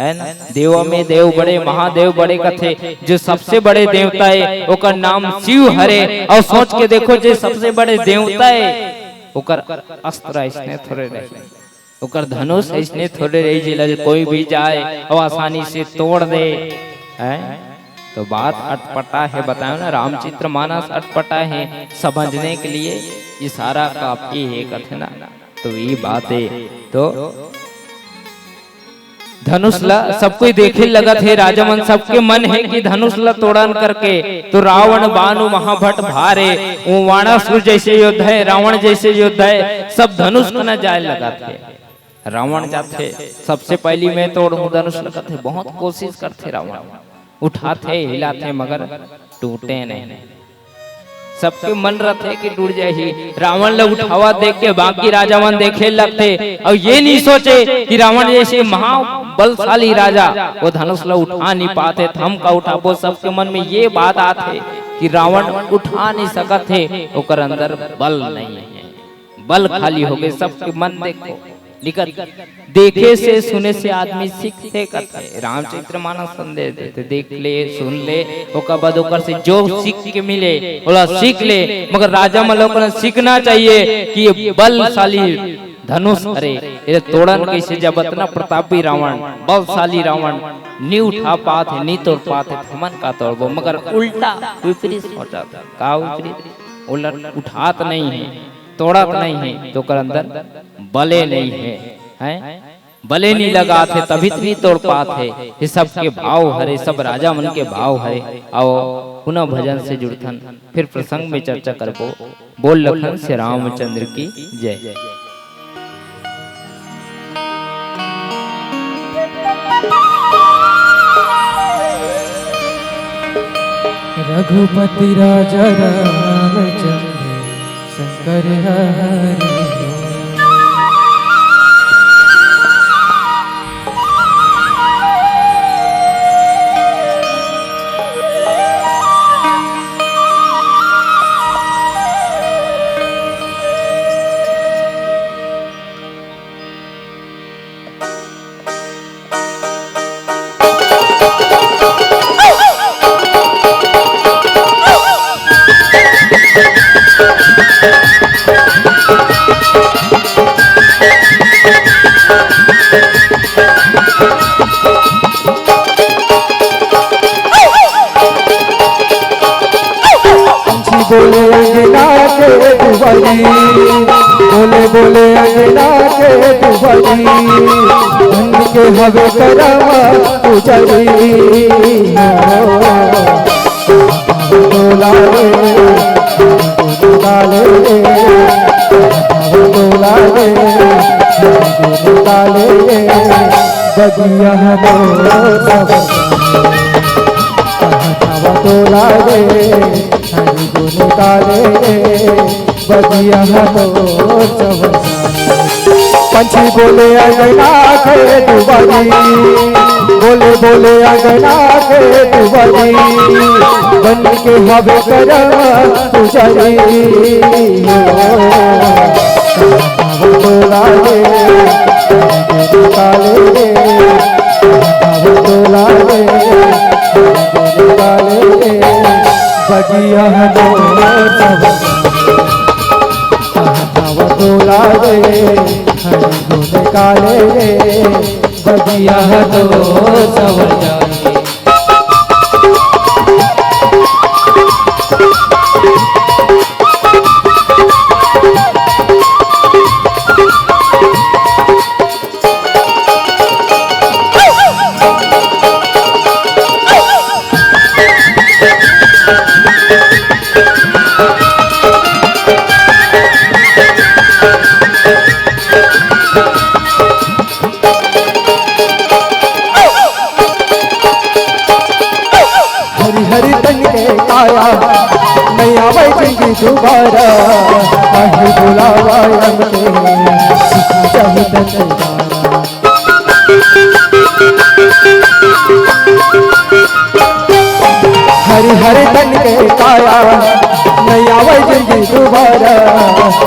है ना? देव में देव बड़े, महादेव बड़े कथे। जो सबसे बड़े देवता हे, ओकर नाम शिव हरे। और सोच के देखो, जे सबसे बड़े देवता हे, ओकर अस्त्र अइसने थोरे रही, ओकर धनुष अइसने थोरे रही, जेला कोई भी जाए और आसानी से तोड़ दे, हैं? तो बात अटपटा हे, बतायो ना, रामचरित मानस अटपटा हे, समझने के लिए इशारा काफी हे, कथे ना। तो ये बात हे, तो धनुष ला सब कोई देखे लगत हे, राजा मन सबके मन हे कि धनुष ला तोड़न करके। तो रावण बानु महाभट भारे, वो वाणासुर जैसे योद्धा हे, रावण जैसे योद्धा हे, सब धनुष कना जाए लगत हे। रावण जाथे, सबसे पहली मैं तोड़हूं धनुष ला कथे, बहुत कोशिश करथे रावण, उठाथे, हिलाथे, मगर टूटे नहीं। सबके मन रथे कि टूट जाही। रावण ला उठावा देख के बाकी राजा मन देखे लगथे, और ये नहीं सोचे कि रावण जैसे महाबलशाली राजा वो धनुष ला उठा नहीं पाथे, त हम का उठाबो। सबके मन में ये बात आथे कि रावण उठा नहीं सकत हे, ओकर अंदर बल नहीं हे, बल खाली हो गए। सबके मन देखो, लिखत, देखे से सुने से आदमी सीखथे कथे। रामचरित मानस संदेश देथे, देख ले, सुन ले, ओकर बाद ओकर से जो सीख के मिले, ओला सीख ले। मगर राजा मन ला ओकर सीखना चाहिए कि ये बलशाली धनुष हरे, ये तोड़न कैसे, जब अतना प्रतापी रावण, बलशाली रावण नी उठा पात हे, नी तोड़ पात हे, त हमन का तोड़बो? मगर उल्टा विपरीत सोचत हे। का विपरीत? उलट उठात नहीं हे, तोड़त नहीं हे, तो ओकर अंदर बले नहीं हे, हैं? बले नी लगात हे, तभी तो नी तोड़ पात हे। ये सबके भाव हरे, सब राजा मन के भाव हरे। आओ पुनः भजन से जुड़थन, फिर प्रसंग में चर्चा करबो। बोल लखन से रामचंद्र की जय। रघुपति राजा रामचंद्र शंकर हरि। पंछी बोले अंगना के दुआरी, बोले बोले अंगना के दुआरी, धन के हवे करम उजरी। डोला रे, डोला रे, डोला रे, डोला रे, बगिया तो सब। डोला रे, हरि गुण गाले, बगिया तो चौसा। पंछी बोले अंगना के दुआरी, बोले बोले अंगना के दुआरी, बन के हवे करम पुजारी। डोला रे, डोला रे, डोला रे, बगिया तो सब। डोला रे, हरि गुण गाले, बगिया तो सब। हरी हरी तन के काया, नहीं आवे जिंदगी दोबारा। काहे बुलावा हमके, सीखी जाही तन के गाना। हरी हरी तन के काया, नहीं आवे जिंदगी दोबारा।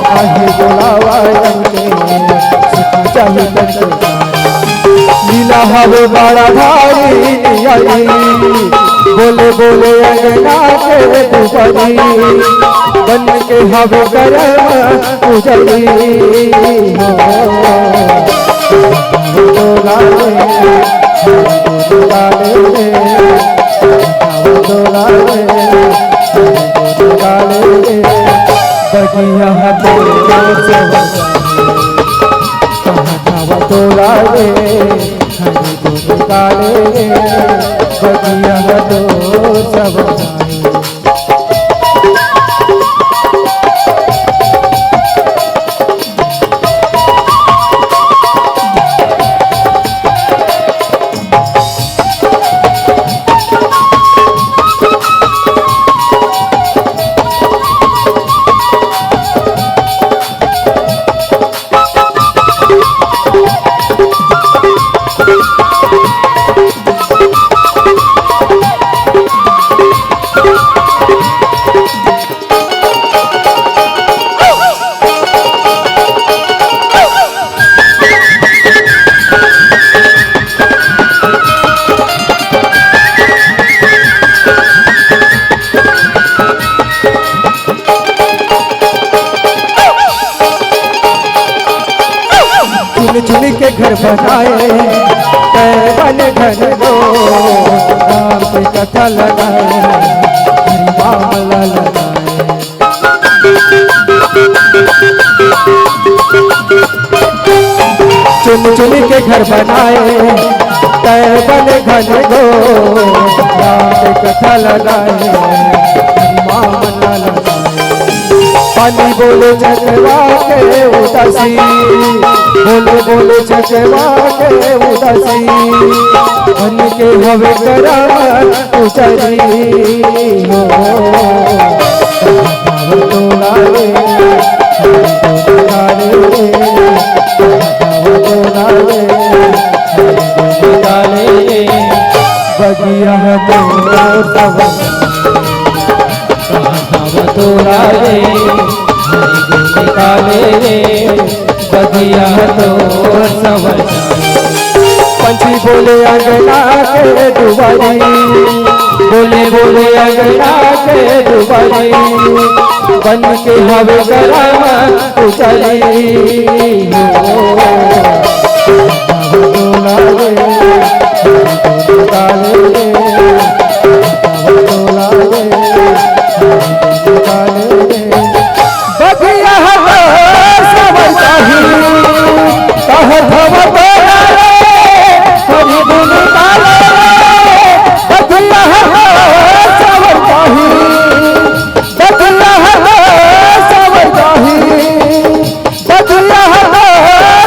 काहे बुलावा हमके, सीखी जाही तन के गाना। लीला हवे बड़ा भारी नियारी, बोले बोले अंगना के दुआरी, बन के हवे करम पुजारी। डोला रे, डोला रे, डोला रे, डोला रे, बगिया तो चौसा। डोला रे, हरि गुण गाले, बगिया तो सब। बनाए, तै बन घन घोर, राम के कथा लगाए, हरि मामला लगाए। चुन चुन के घर बनाए, तै बन घन घोर, राम के कथा लगाए, हरि मामला लगाए। पानी बोले चकवा के उदासी, बोले बोले चकवा के उदासी, बन के हवे करम उतरी हो। कहाँ भाव तोला रे, हरि गुण गावे रे, कहाँ भाव तोला रे, हरि गुण गावे रे। बगिया तो सब कहाँ भाव तोला रे, हरि गुण गावे रे, बगिया तो संवर जाए। पंछी बोले अंगना के दुआरी, बोले बोले अंगना के दुआरी, बन के हवे करम उतरी हो। बोला रे, बोला रे, बोला रे, बोला रे। बगिया हो सवरताही, कह भव तोरा रे, हरि गुण गावे रे। बगिया हो सवरताही, बगिया हो सवरताही, बगिया हो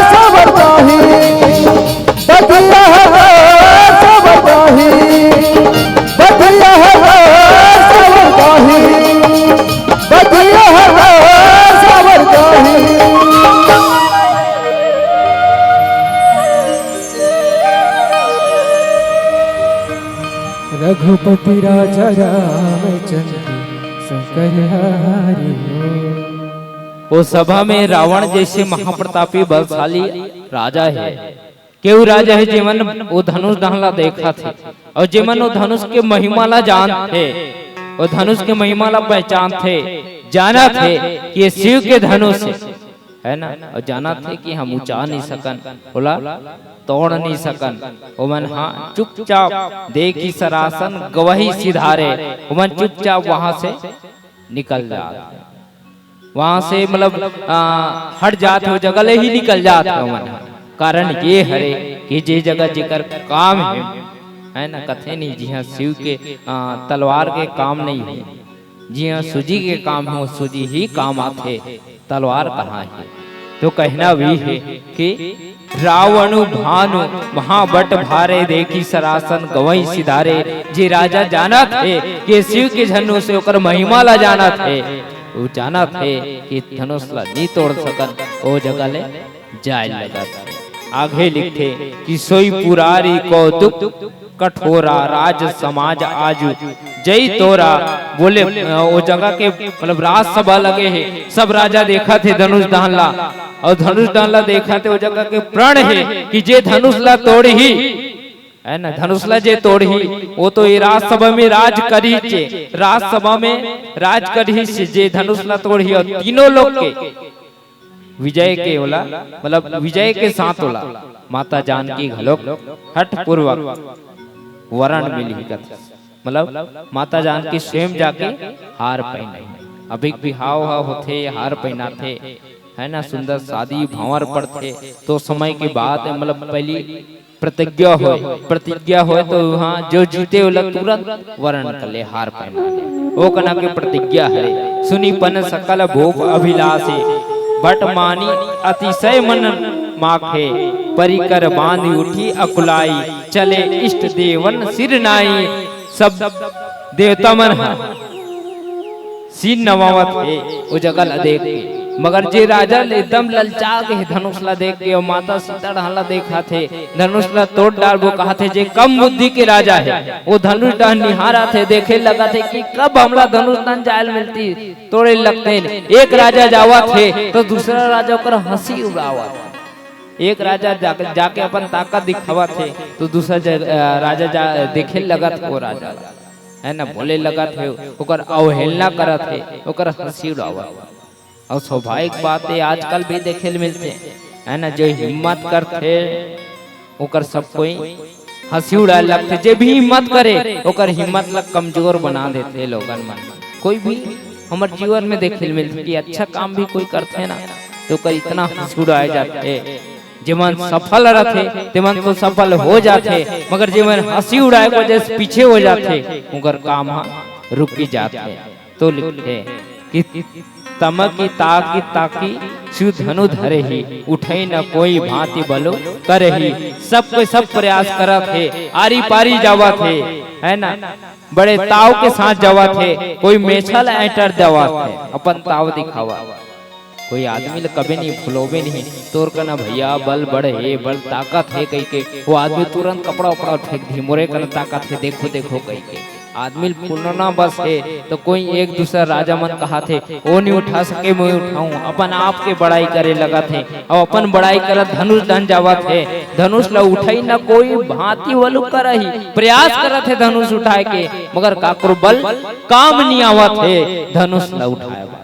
सवरताही, बगिया हो सवरताही, बगिया हो सवरताही। बगिया हवा सावर जाही। रघुपति राजा रामचंद्र शंकर हरि हो। वो सभा में रावण जैसे महाप्रतापी बलशाली राजा है। केहू राजा हे, जेमन वो धनुष डहन ला देखत हे अउ जेमन वो धनुष के महिमा ला जानत हे, वो धनुष के महिमा ला पहचानत हे, जानत हे कि ये शिव के धनुष हे, है ना? अउ जानत हे कि हम उचा नहीं सकन, ओला तोड़ नहीं सकन। ओमन हाँ चुपचाप देखी सरासन गवही सिधारे, ओमन चुपचाप वहां से निकल जात हे। वहां से मतलब, आ, हट जात हे, वो जगह ले ही निकल जात हे ओमन ह। कारण ये हरे कि जे जगह जेकर काम हे, है ना, कथे नहीं, जिहां शिव के, आ, तलवार के काम नहीं हे, जिहां सूजी के काम हे, वो सूजी ही काम आथे, तलवार कहाँ हे? तो कहना भी हे कि रावण भानु महाबट भारे, देखी सरासन गवई सिधारे। जे राजा जानत हे कि शिव के धनुष हे, ओकर महिमा ला जानत हे, वो जानत हे कि धनुष ला नी तोड़ सकन, ओ जगह ले जाय लगत हे। आगे लिखथे कि सोई पुरारी कौतुक कठोरा, राज समाज आजु जई तोरा। बोले, अ, ओ जगह के मतलब राजसभा लगे हे, सब राजा देखत हे धनुष डहन ला, अउ धनुष डहन ला देखत हे, ओ जगह के प्रण हे कि जे धनुष ला तोड़ही, है ना, धनुष ला जे तोड़ही, वो तो ये राजसभा में राज करही चे, राजसभा में राज करही से, जे धनुष ला तोड़ही, अउ तीनों लोग के विजय के ओला, मतलब विजय के साथ ओला माता जानकी घलोक हठपूर्वक वरण मिलही कथे। मतलब माता जानकी स्वयं जाके हार पहिनाही। अभी बिहाव ह होथे, हार पहिनाथे, है ना, सुंदर शादी भांवर पड़थे, तो समय के बाद मतलब पहली प्रतिज्ञा होय, प्रतिज्ञा होय तो वहाँ जो जीते ओला तुरंत वरण कर ले, हार पहना ले। ओ कना के प्रतिज्ञा हरे, सुनी पन सकल भूप अभिलाषे, भट मानी अतिशय मन माखे, परिकर बांध उठी अकुलाई, चले इष्ट देवन सिर नाई। सब देवता मन ह सीन नवावत हे, ओ जगह ला देख के। मगर जे राजा ल एकदम ललचा गे हे धनुष ला देख के, अउ माता सीता डहन ला देखत हे, धनुष ला तोड़ डारबो कहत हे, जे कम बुद्धि के राजा हे, वो धनुष डहन निहारत हे, देखे लगत हे कि कब हमला धनुष डहन जाय ल मिलती, तोड़े लगतेन। एक राजा जावत हे, तो दूसरा राजा ओकर हंसी उड़ावत हे। एक राजा जा, जाके अपन ताकत दिखावत हे, तो दूसरा जग-, अ, राजा जा, देखे लगत हे वो राजा ला। है ना, बोले लगत हे, ओकर अवहेलना करत हे, ओकर हंसी उड़ावत हे। अउ स्वाभाविक बात हे, आजकल भी देखे ल मिलथे, है ना, जो हिम्मत करथे ओकर सब कोई हंसी उड़ाए लगथे। जे भी हिम्मत करे ओकर हिम्मत ला कमजोर बना देथे लोगन मन। कोई भी हमर जीवन में देखे ल मिलथे कि अच्छा काम भी कोई करथे ना, तो ओकर इतना हंसी उड़ाए जाथे। जेमन सफल रथे तेमन तो सफल हो जाथे, मगर जेमन हंसी उड़ाए के वजह से पीछे हो जाथे, ओकर काम ह रुकी जाथे। तो लिखथे कि तमकी ताकी ताकी शिव धनु धरे ही, उठे न कोई भांति बलो करे ही। सब कोई सब प्रयास करत हे, आरी पारी जावत हे, है ना, बड़े ताव के साथ जावत हे, कोई मेछा ला ऐंटर देवत हे, अपन ताव दिखावत। कोई आदमी ला कबे नहीं भुलोबे नहीं, तोर कना भैया बल बड़ हे, बल ताकत हे कहिके, वो आदमी तुरंत कपड़ा उपड़ा फेंक दी, मोरे कना ताकत हे, देखो देखो कहिके। आदमी ल फुलाना बस हे, तो कोई एक दूसरा राजा मन कहाथे, "ओ नहीं उठा सके, मैं उठाऊं।" अपन आप के बड़ाई करे लगत हे, अउ अपन बड़ाई करत धनुष डहन जावत हे। धनुष ला उठाई न कोई भांति वलु करही, प्रयास करत हे धनुष उठाए के, मगर काकरो बल काम नहीं आवत हे धनुष ला उठाए बर।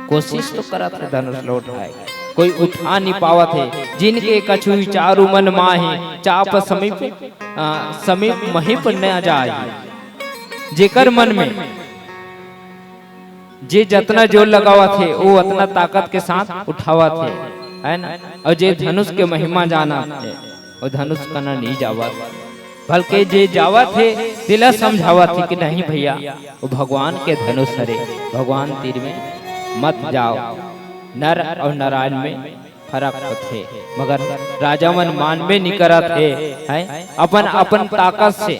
कोशिश तो करत हे धनुष ला उठाए के, कोई उठा नहीं पावत हे। जिनके कछु विचारु मन माही, चाप समीप, आ, समीप महीप न जाही। जेकर मन में जे जतना जोर लगावत हे, वो उतना ताकत के साथ उठावत हे, है ना? और जे धनुष के महिमा जानत हे, वो धनुष कना नहीं जावत, बल्कि जे जावत हे, तेला समझावत हे कि नहीं भैया, वो भगवान के धनुष हरे, भगवान तीर में मत जाओ। नर और नारायण में फरक होथे, मगर राजा मन मानबे नहीं करत हे, हैं? अपन, अपन ताकत से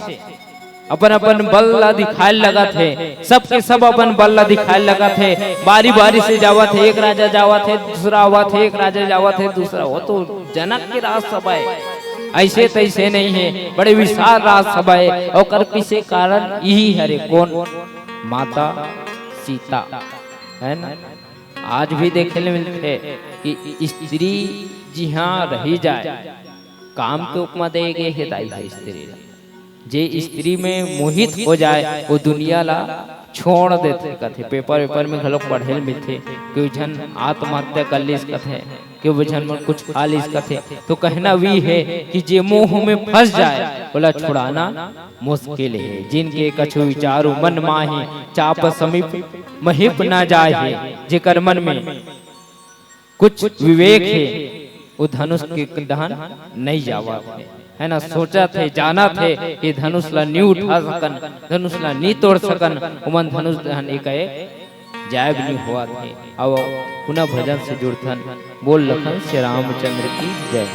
अपन अपन बल ला दिखाए लगत हे, सबके सब अपन बल ला दिखाए लगत हे। बारी बारी से जावत हे, एक राजा जावत हे, दूसरा आवत हे, एक राजा जावत हे, दूसरा। वो तो जनक के राजसभा हे, ऐसे तैसे नहीं हे, बड़े विशाल राजसभा हे। ओकर पीछे कारण यही हरे, कौन? माता सीता, है ना? आज भी देखे ले मिलथे कि स्त्री जिहाँ रही जाए, काम के उपमा दे गे हे दाई हा स्त्री ला। जे स्त्री में मोहित हो जाए, वो दुनिया ला छोड़ देथे कथे। पेपर वेपर में घलोक पढ़े ल मिलथे कि वो झन आत्महत्या कर लिस कथे, कि वो झन मन कुछ खा लिस कथे। तो कहना भी हे कि जे मोह में फंस जाए, ओला छुड़ाना मुश्किल हे। जिनके कछु विचारु मन माही, चाप समीप महीप ना जाए हे। जेकर मन में कुछ विवेक हे, वो धनुष के डहन नहीं जावत हे, है ना? सोचत हे, जानत हे कि धनुष ला नी उठा सकन, धनुष ला नी तोड़ सकन, उमन धनुष डहन एक जायब नी होवत हे। अब पुनः भजन से जुड़थन। बोल लखन श्री रामचंद्र की जय।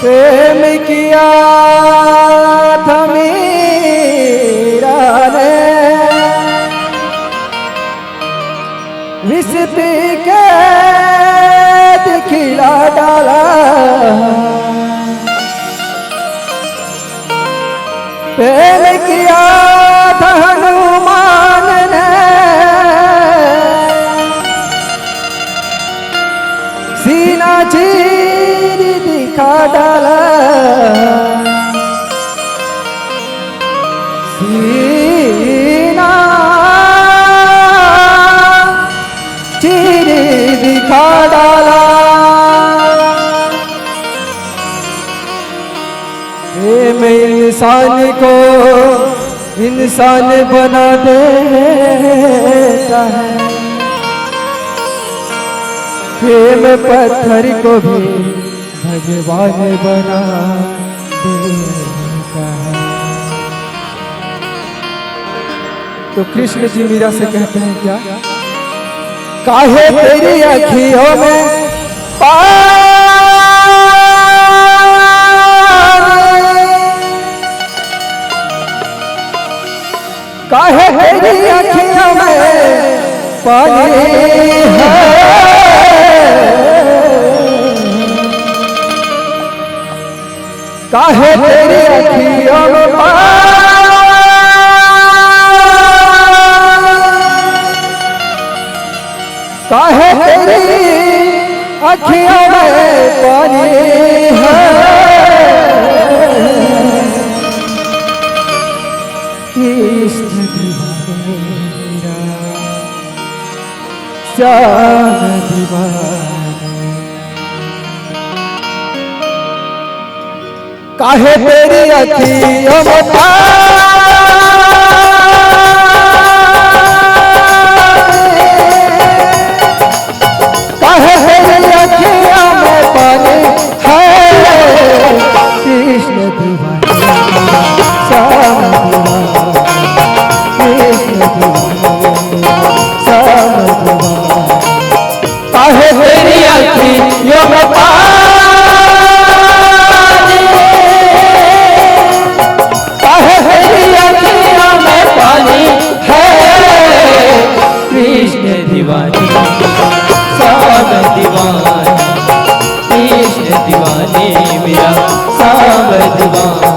प्रेम किया था मीरा ने, विष पी के दिखला डाला। प्रेम किया था हनुमान ने, सीना चीर दिखा डाला। सीना चीर दिखा डाला। प्रेम इंसान को इंसान बना देता है, प्रेम पत्थर को भी भगवान बना देता है। तो कृष्ण जी मीरा से कहते हैं क्या? काहे तेरी अखियों में पानी, काहे तेरी अखियों में पानी, काहे तेरी अखियों में पानी, काहे तेरी अखियों में पानी है, कृष्ण दीवाना, श्याम दीवाना। काहे तेरी अखियों में पानी, काहे तेरी अखियों में पानी है, कृष्ण दीवाना, श्याम दीवाना, कृष्ण दीवाना, श्याम दीवाना। काहे तेरी अखियों में पानी, काहे तेरी अखियों में पानी है, कृष्ण दीवानी, श्याम दीवानी, कृष्ण दीवानी, मेरा श्याम दीवानी।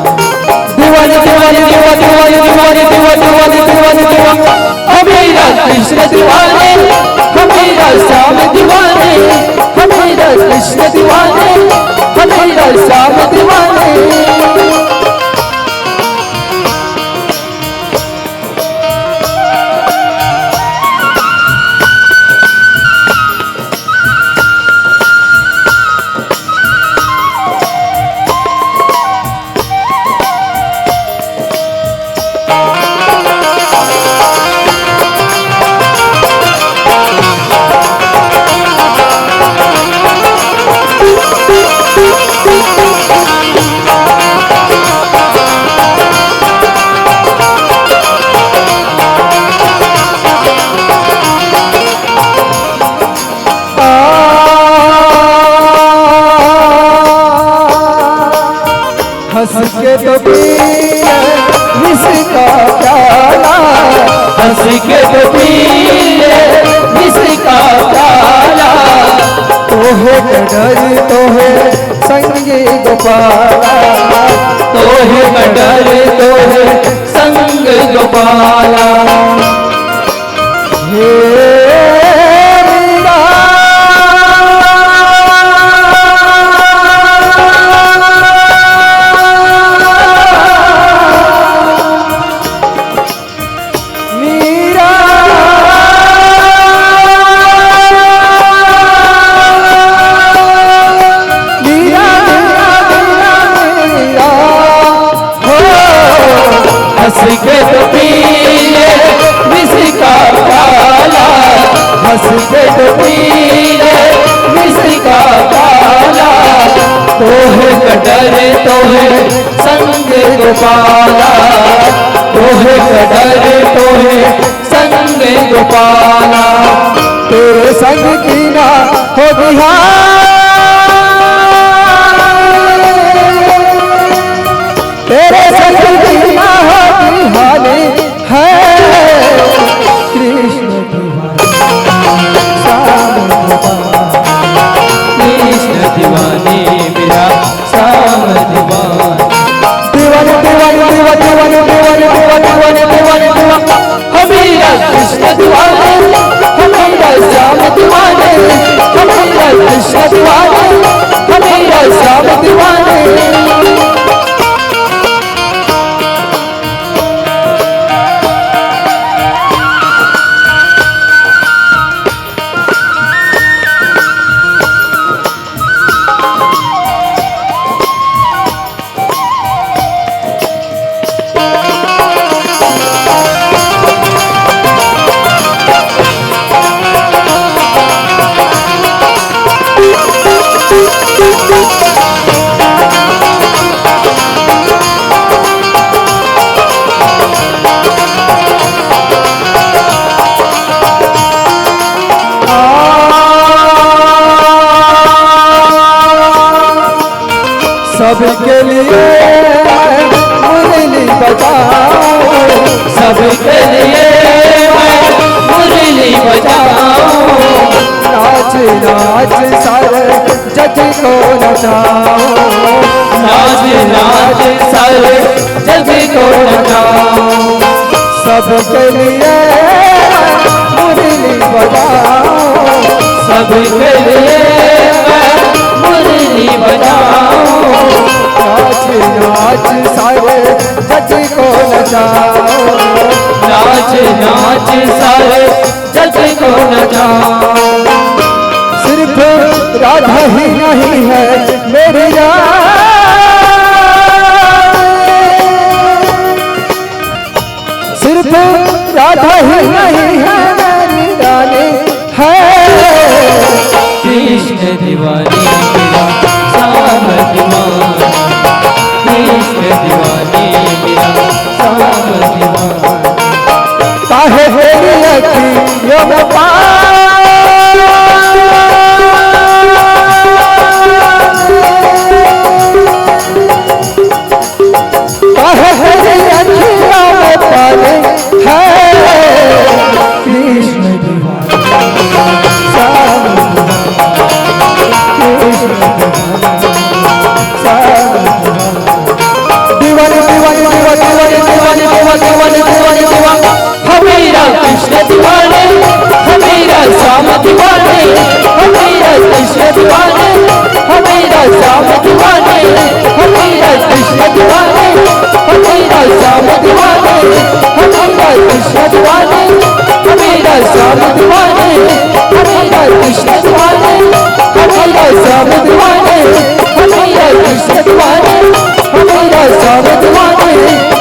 दीवानी, दीवानी, दीवानी, दीवानी, दीवानी, दीवानी, दीवानी, दीवानी, दीवानी। हम मेरा कृष्ण दीवाने, हम मेरा श्याम दीवाने, हम मेरा कृष्ण दीवाने, हम मेरा श्याम दीवाने। हंस के तो पी ले विष का प्याला, हंस के तो पी ले विष का प्याला। तोहे का डर तोहे संग गोपाला, तोहे का डर तोहे संग गोपाला। हे मीरा, मीरा, मीरा, मीरा, मीरा, मीरा। हो, हंस के तो पी ले विष का प्याला, हंस के तो पी ले विष का प्याला। तोहे का डर तोहे संग गोपाला, तोहे का डर तोहे संग गोपाला। तेरे संग की ना हो बिहार, तेरे संग जीना हो दीवानी है। कृष्ण दीवानी, श्याम दीवानी, कृष्ण दीवानी, मेरा श्याम दीवानी। दीवानी, दीवानी, दीवानी, दीवानी, दीवानी, दीवानी, दीवानी, दीवानी, दीवानी। हम मेरा कृष्ण दीवाने, हम मेरा श्याम दीवाने, हम मेरा कृष्ण दीवाने, हम मेरा श्याम दीवाने। सबके लिए मैं मुरली बजाऊं, सबके लिए मैं मुरली बजाऊं। नाच नाच सारे जग को नचाऊं, नाच नाच सारे जग को नचाओ। सबके लिए मुरली बजाओ। सबके लिए मुरली बजाओ। नाच नाच सारे जग को नचाओ। नाच नाच सारे जग को नचाओ। सिर्फ राधा ही नहीं है मेरी रानी। सिर्फ राधा ही नहीं है मेरी रानी है। कृष्ण दीवानी मेरा श्याम दीवाना। कृष्ण दीवानी मेरा श्याम दीवाना। काहे तेरी अखियों में पानी? काहे तेरी अखियों में पानी है? कृष्ण दीवाना, श्याम दीवाना, कृष्ण दीवाना, श्याम दीवाना। दीवानी, दीवानी, दीवानी, दीवानी, दीवानी, दीवानी, दीवानी, दीवानी, दीवानी। हमीरा कृष्ण दीवाने, हमीरा श्याम दीवाने, हमीरा कृष्ण दीवाने, हमीरा श्याम दीवाने, हमीरा कृष्ण दीवाने, हमीरा श्याम दीवाने, हमीरा कृष्ण दीवाने, हमीरा श्याम दीवाने, हमीरा कृष्ण दीवाने, हमीरा श्याम दीवाने, हमीरा कृष्ण दीवाने, हमीरा श्याम दीवाने,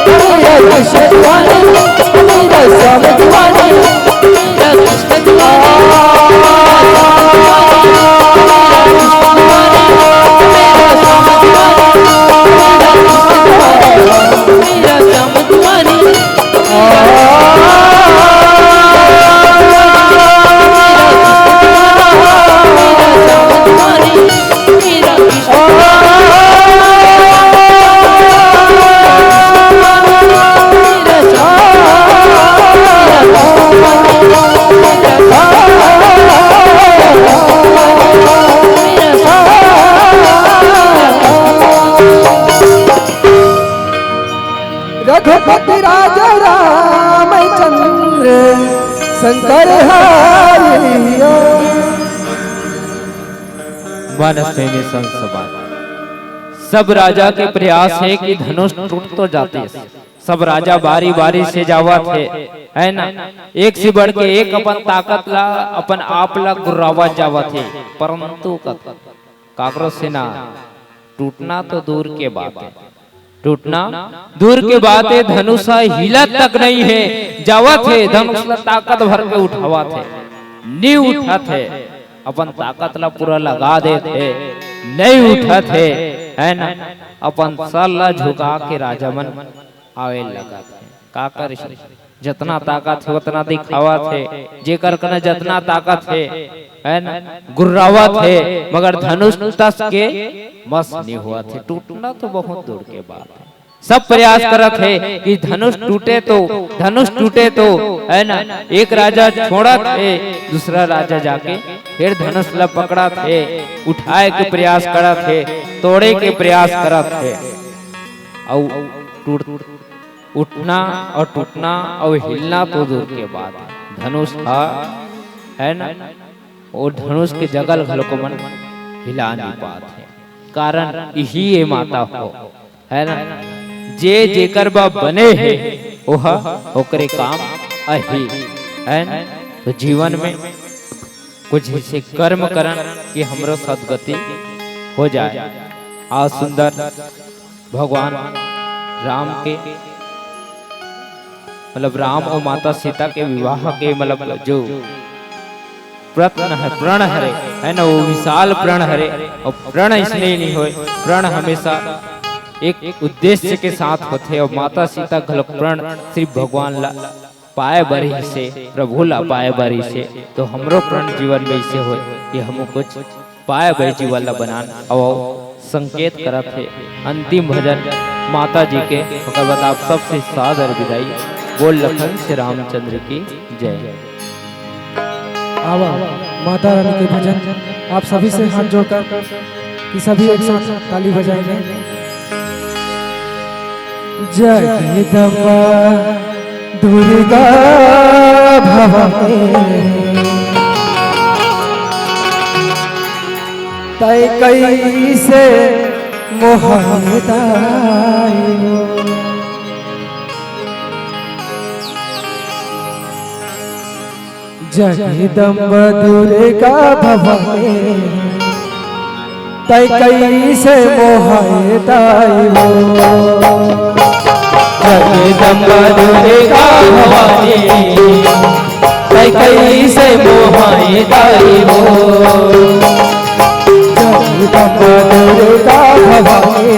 हमीरा कृष्ण दीवाने, हमीरा श्याम दीवाने, हमीरा कृष्ण दीवाने, हमीरा श्याम दीवाने, हमीरा श्याम दीवाने, हमीरा कृष्ण दीवाने, हमीरा श्याम दीवाने। रघुपति राजा रामचंद्र शंकर हरिया। मानस में संत समाज। सब राजा के प्रयास हे कि धनुष टूट तो जातिस। सब राजा बारी बारी से जावत हे, है ना? एक से बढ़ के एक अपन ताकत ला, अपन आप ला गुर्रावत जावत हे, परंतु कत-, काकरो से ना, टूटना तो दूर के बात हे, टूटना दूर के बात हे, धनुष ह हिलत तक नहीं हे, जावत हे, धनुष ला ताकत भर के उठावत हे, नहीं उठत हे, अपन ताकत ला पूरा लगा देत हे, नहीं उठत हे, है ना? अपन सर ला झुका के राजा मन आवे लगत हे। का करिस? जतना ताकत हे, ओतना दिखावत हे, जेकर कने जतना ताकत हे, है ना, गुर्रावत हे, मगर धनुष तस के मस नहीं होवत हे। टूटना तो बहुत दूर के बात हे। सब प्रयास करत हे कि धनुष टूटे तो, धनुष टूटे तो, है ना, एक राजा छोड़त हे, दूसरा राजा जाके फिर धनुष ला पकड़त हे, उठाए के प्रयास करत हे, तोड़े के प्रयास करत हे, अउ टूट उठना अउ टूटना अउ हिलना तो दूर के बात हे। धनुष ह, है ना, वो धनुष के जगह ल घलो को मन हिला नहीं पात हे। कारण इही ये माता हो, है ना, जे जेकर बा बने हे, ओह ओकरे काम आही, है ना। तो जीवन में कुछ ऐसे कर्म करन कि हमरो सदगति हो जाए। आज सुंदर भगवान राम के, मतलब, राम अउ माता सीता के विवाह के, मतलब, जो प्रत्न है, प्रण हरे, है ना, वो विशाल प्रण हरे। अउ प्रण इसने नहीं होय, प्रण हमेशा एक उद्देश्य के साथ होथे। अउ माता सीता घलोक प्रण श्री भगवान ला पाए बर ही से, प्रभु ला पाए बर ही से, तो हमरो प्रण जीवन में इसे होय कि हमू कुछ पाए बर जीवन ला बनान। अउ संकेत करत हे अंतिम भजन माता जी के, ओकर बाद आप सबसे सादर विदाई। बोल लखन श्री रामचंद्र की जय। आवा, माता रानी के भजन। आप सभी से हाथ जोड़कर कि सभी एक साथ ताली बजाएंगे। जगदम्बा दुर्गा भवानी, तै कैसे मोहाय दाई हो। जगदम्बा दुर्गा भवानी, तै कैसे मोहाय दाई हो। जगदम्बा दुर्गा भवानी, तै कैसे मोहाय दाई हो। जगदम्बा दुर्गा भवानी,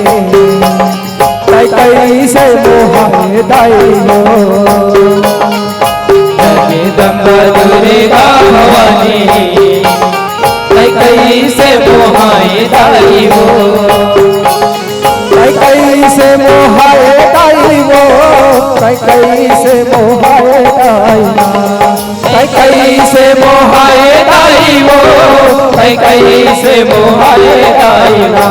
तै कैसे मोहाय दाई हो। जगदम्बा दुर्गा भवानी, तै कैसे मोहाय दाई हो। तै कैसे मोहाय दाई हो। तै कैसे मोहाय दाई हो। तै कैसे मोहाय दाई हो। तै कैसे मोहाय दाई हो।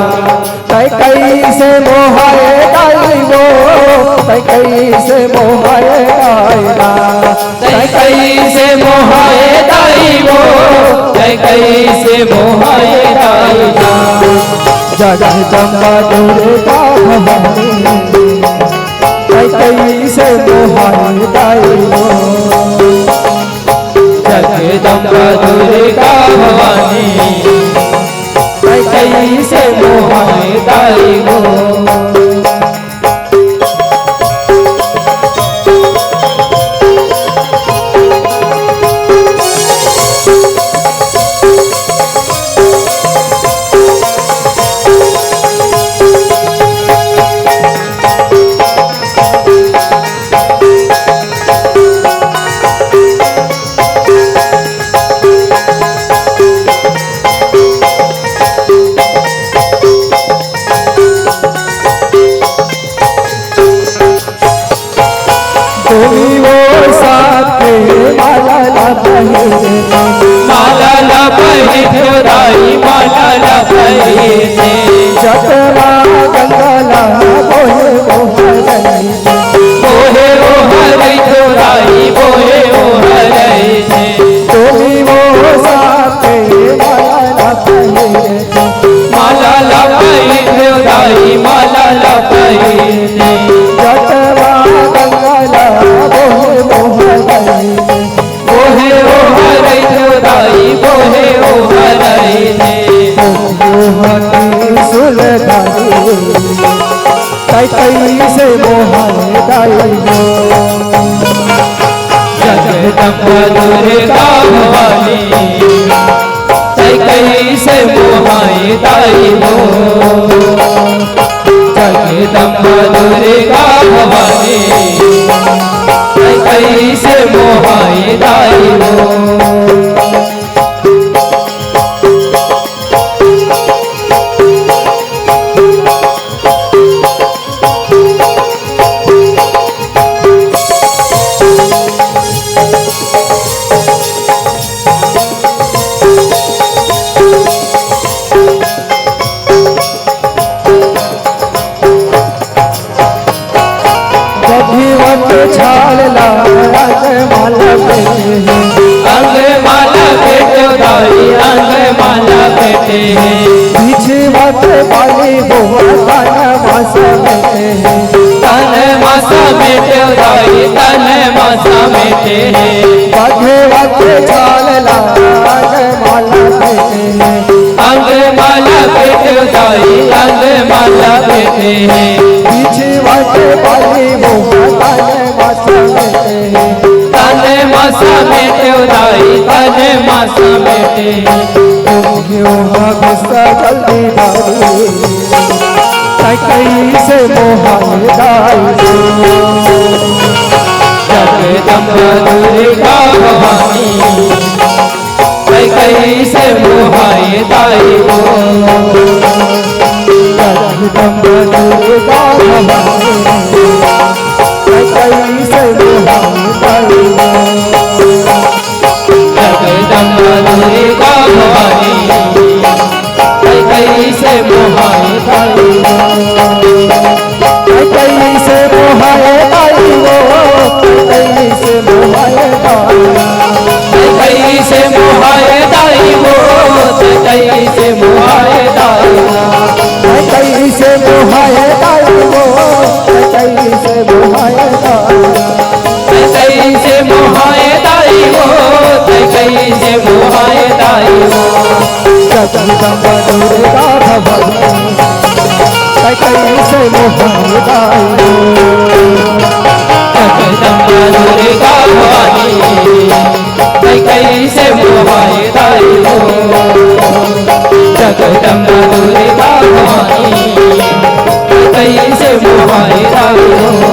तै कैसे मोहाय दाई हो। तै कैसे मोहाय दाई हो। तै कैसे मोहाय दाई हो। तै कैसे मोहाय दाई हो। जगदम्बा दुर्गा भवानी, तै कैसे मोहाय दाई हो। जगदम्बा दुर्गा भवानी, तै कैसे मोहाय दाई हो। दोनों ओर साथ के माला ला पहिरे, माला ला पहिरे दाई, माला ला पहिरे। जटवा गंगा ला बोहे ओहरई, बोहे ओहरई दाई, बोहे ओहरई। दोनों ओर साथ के माला ला पहिरे, माला ला पहिरे दाई, माला ला पहिरे। जटवा गंगा ला बोहे ओहरई, बोहे ओहरई दाई, बोहे ओहरई। मोहनी सुलतानी, तै कैसे मोहाय दाई हो। जगदम्बा दुर्गा भवानी, तै कैसे मोहाय दाई हो। जगदम्बा दुर्गा भवानी, तै कैसे मोहाय दाई हो। बघिवत छाल ला अंग माला पहने हे। अंग माला पहने दाई, अंग माला पहने हे। बिछिवत बाली बोहा तन मा समेटे हे। तन मा समेटे दाई, तन मा समेटे हे। बघिवत छाल ला अंग माला पहने हे। अंग माला पहने दाई, अंग माला पहने हे। बिछिवत बाली बोहा तन मा समेटे हे। तन मा समेटे दाई, तन मा समेटे हे। क्यों हा गुस्सा जल्दी बारी, तै कैसे मोहाय दाई हो। जगदम्बा दुर्गा भवानी, तै कैसे मोहाय दाई हो। जगदम्बा दुर्गा भवानी, तै कैसे मोहाय दाई हो। जगदम्बा दुर्गा भवानी, तै कैसे मोहाय दाई हो। तै कैसे कैसे मोहाए दाई हो, कैसे मोहाए दाई। कैसे मोहाए दाई हो, कैसे मोहाए दाई हो। जगदम्बा दुर्गा भवानी, कैसे मोहाए दाई हो। जगदम्बा दुर्गा भवानी, तै कैसे मोहाए दाई हो। जगदम्बा दुर्गा भवानी, तै कैसे मोहाए दाई हो।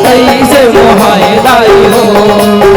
तै कैसे मोहाए दाई हो।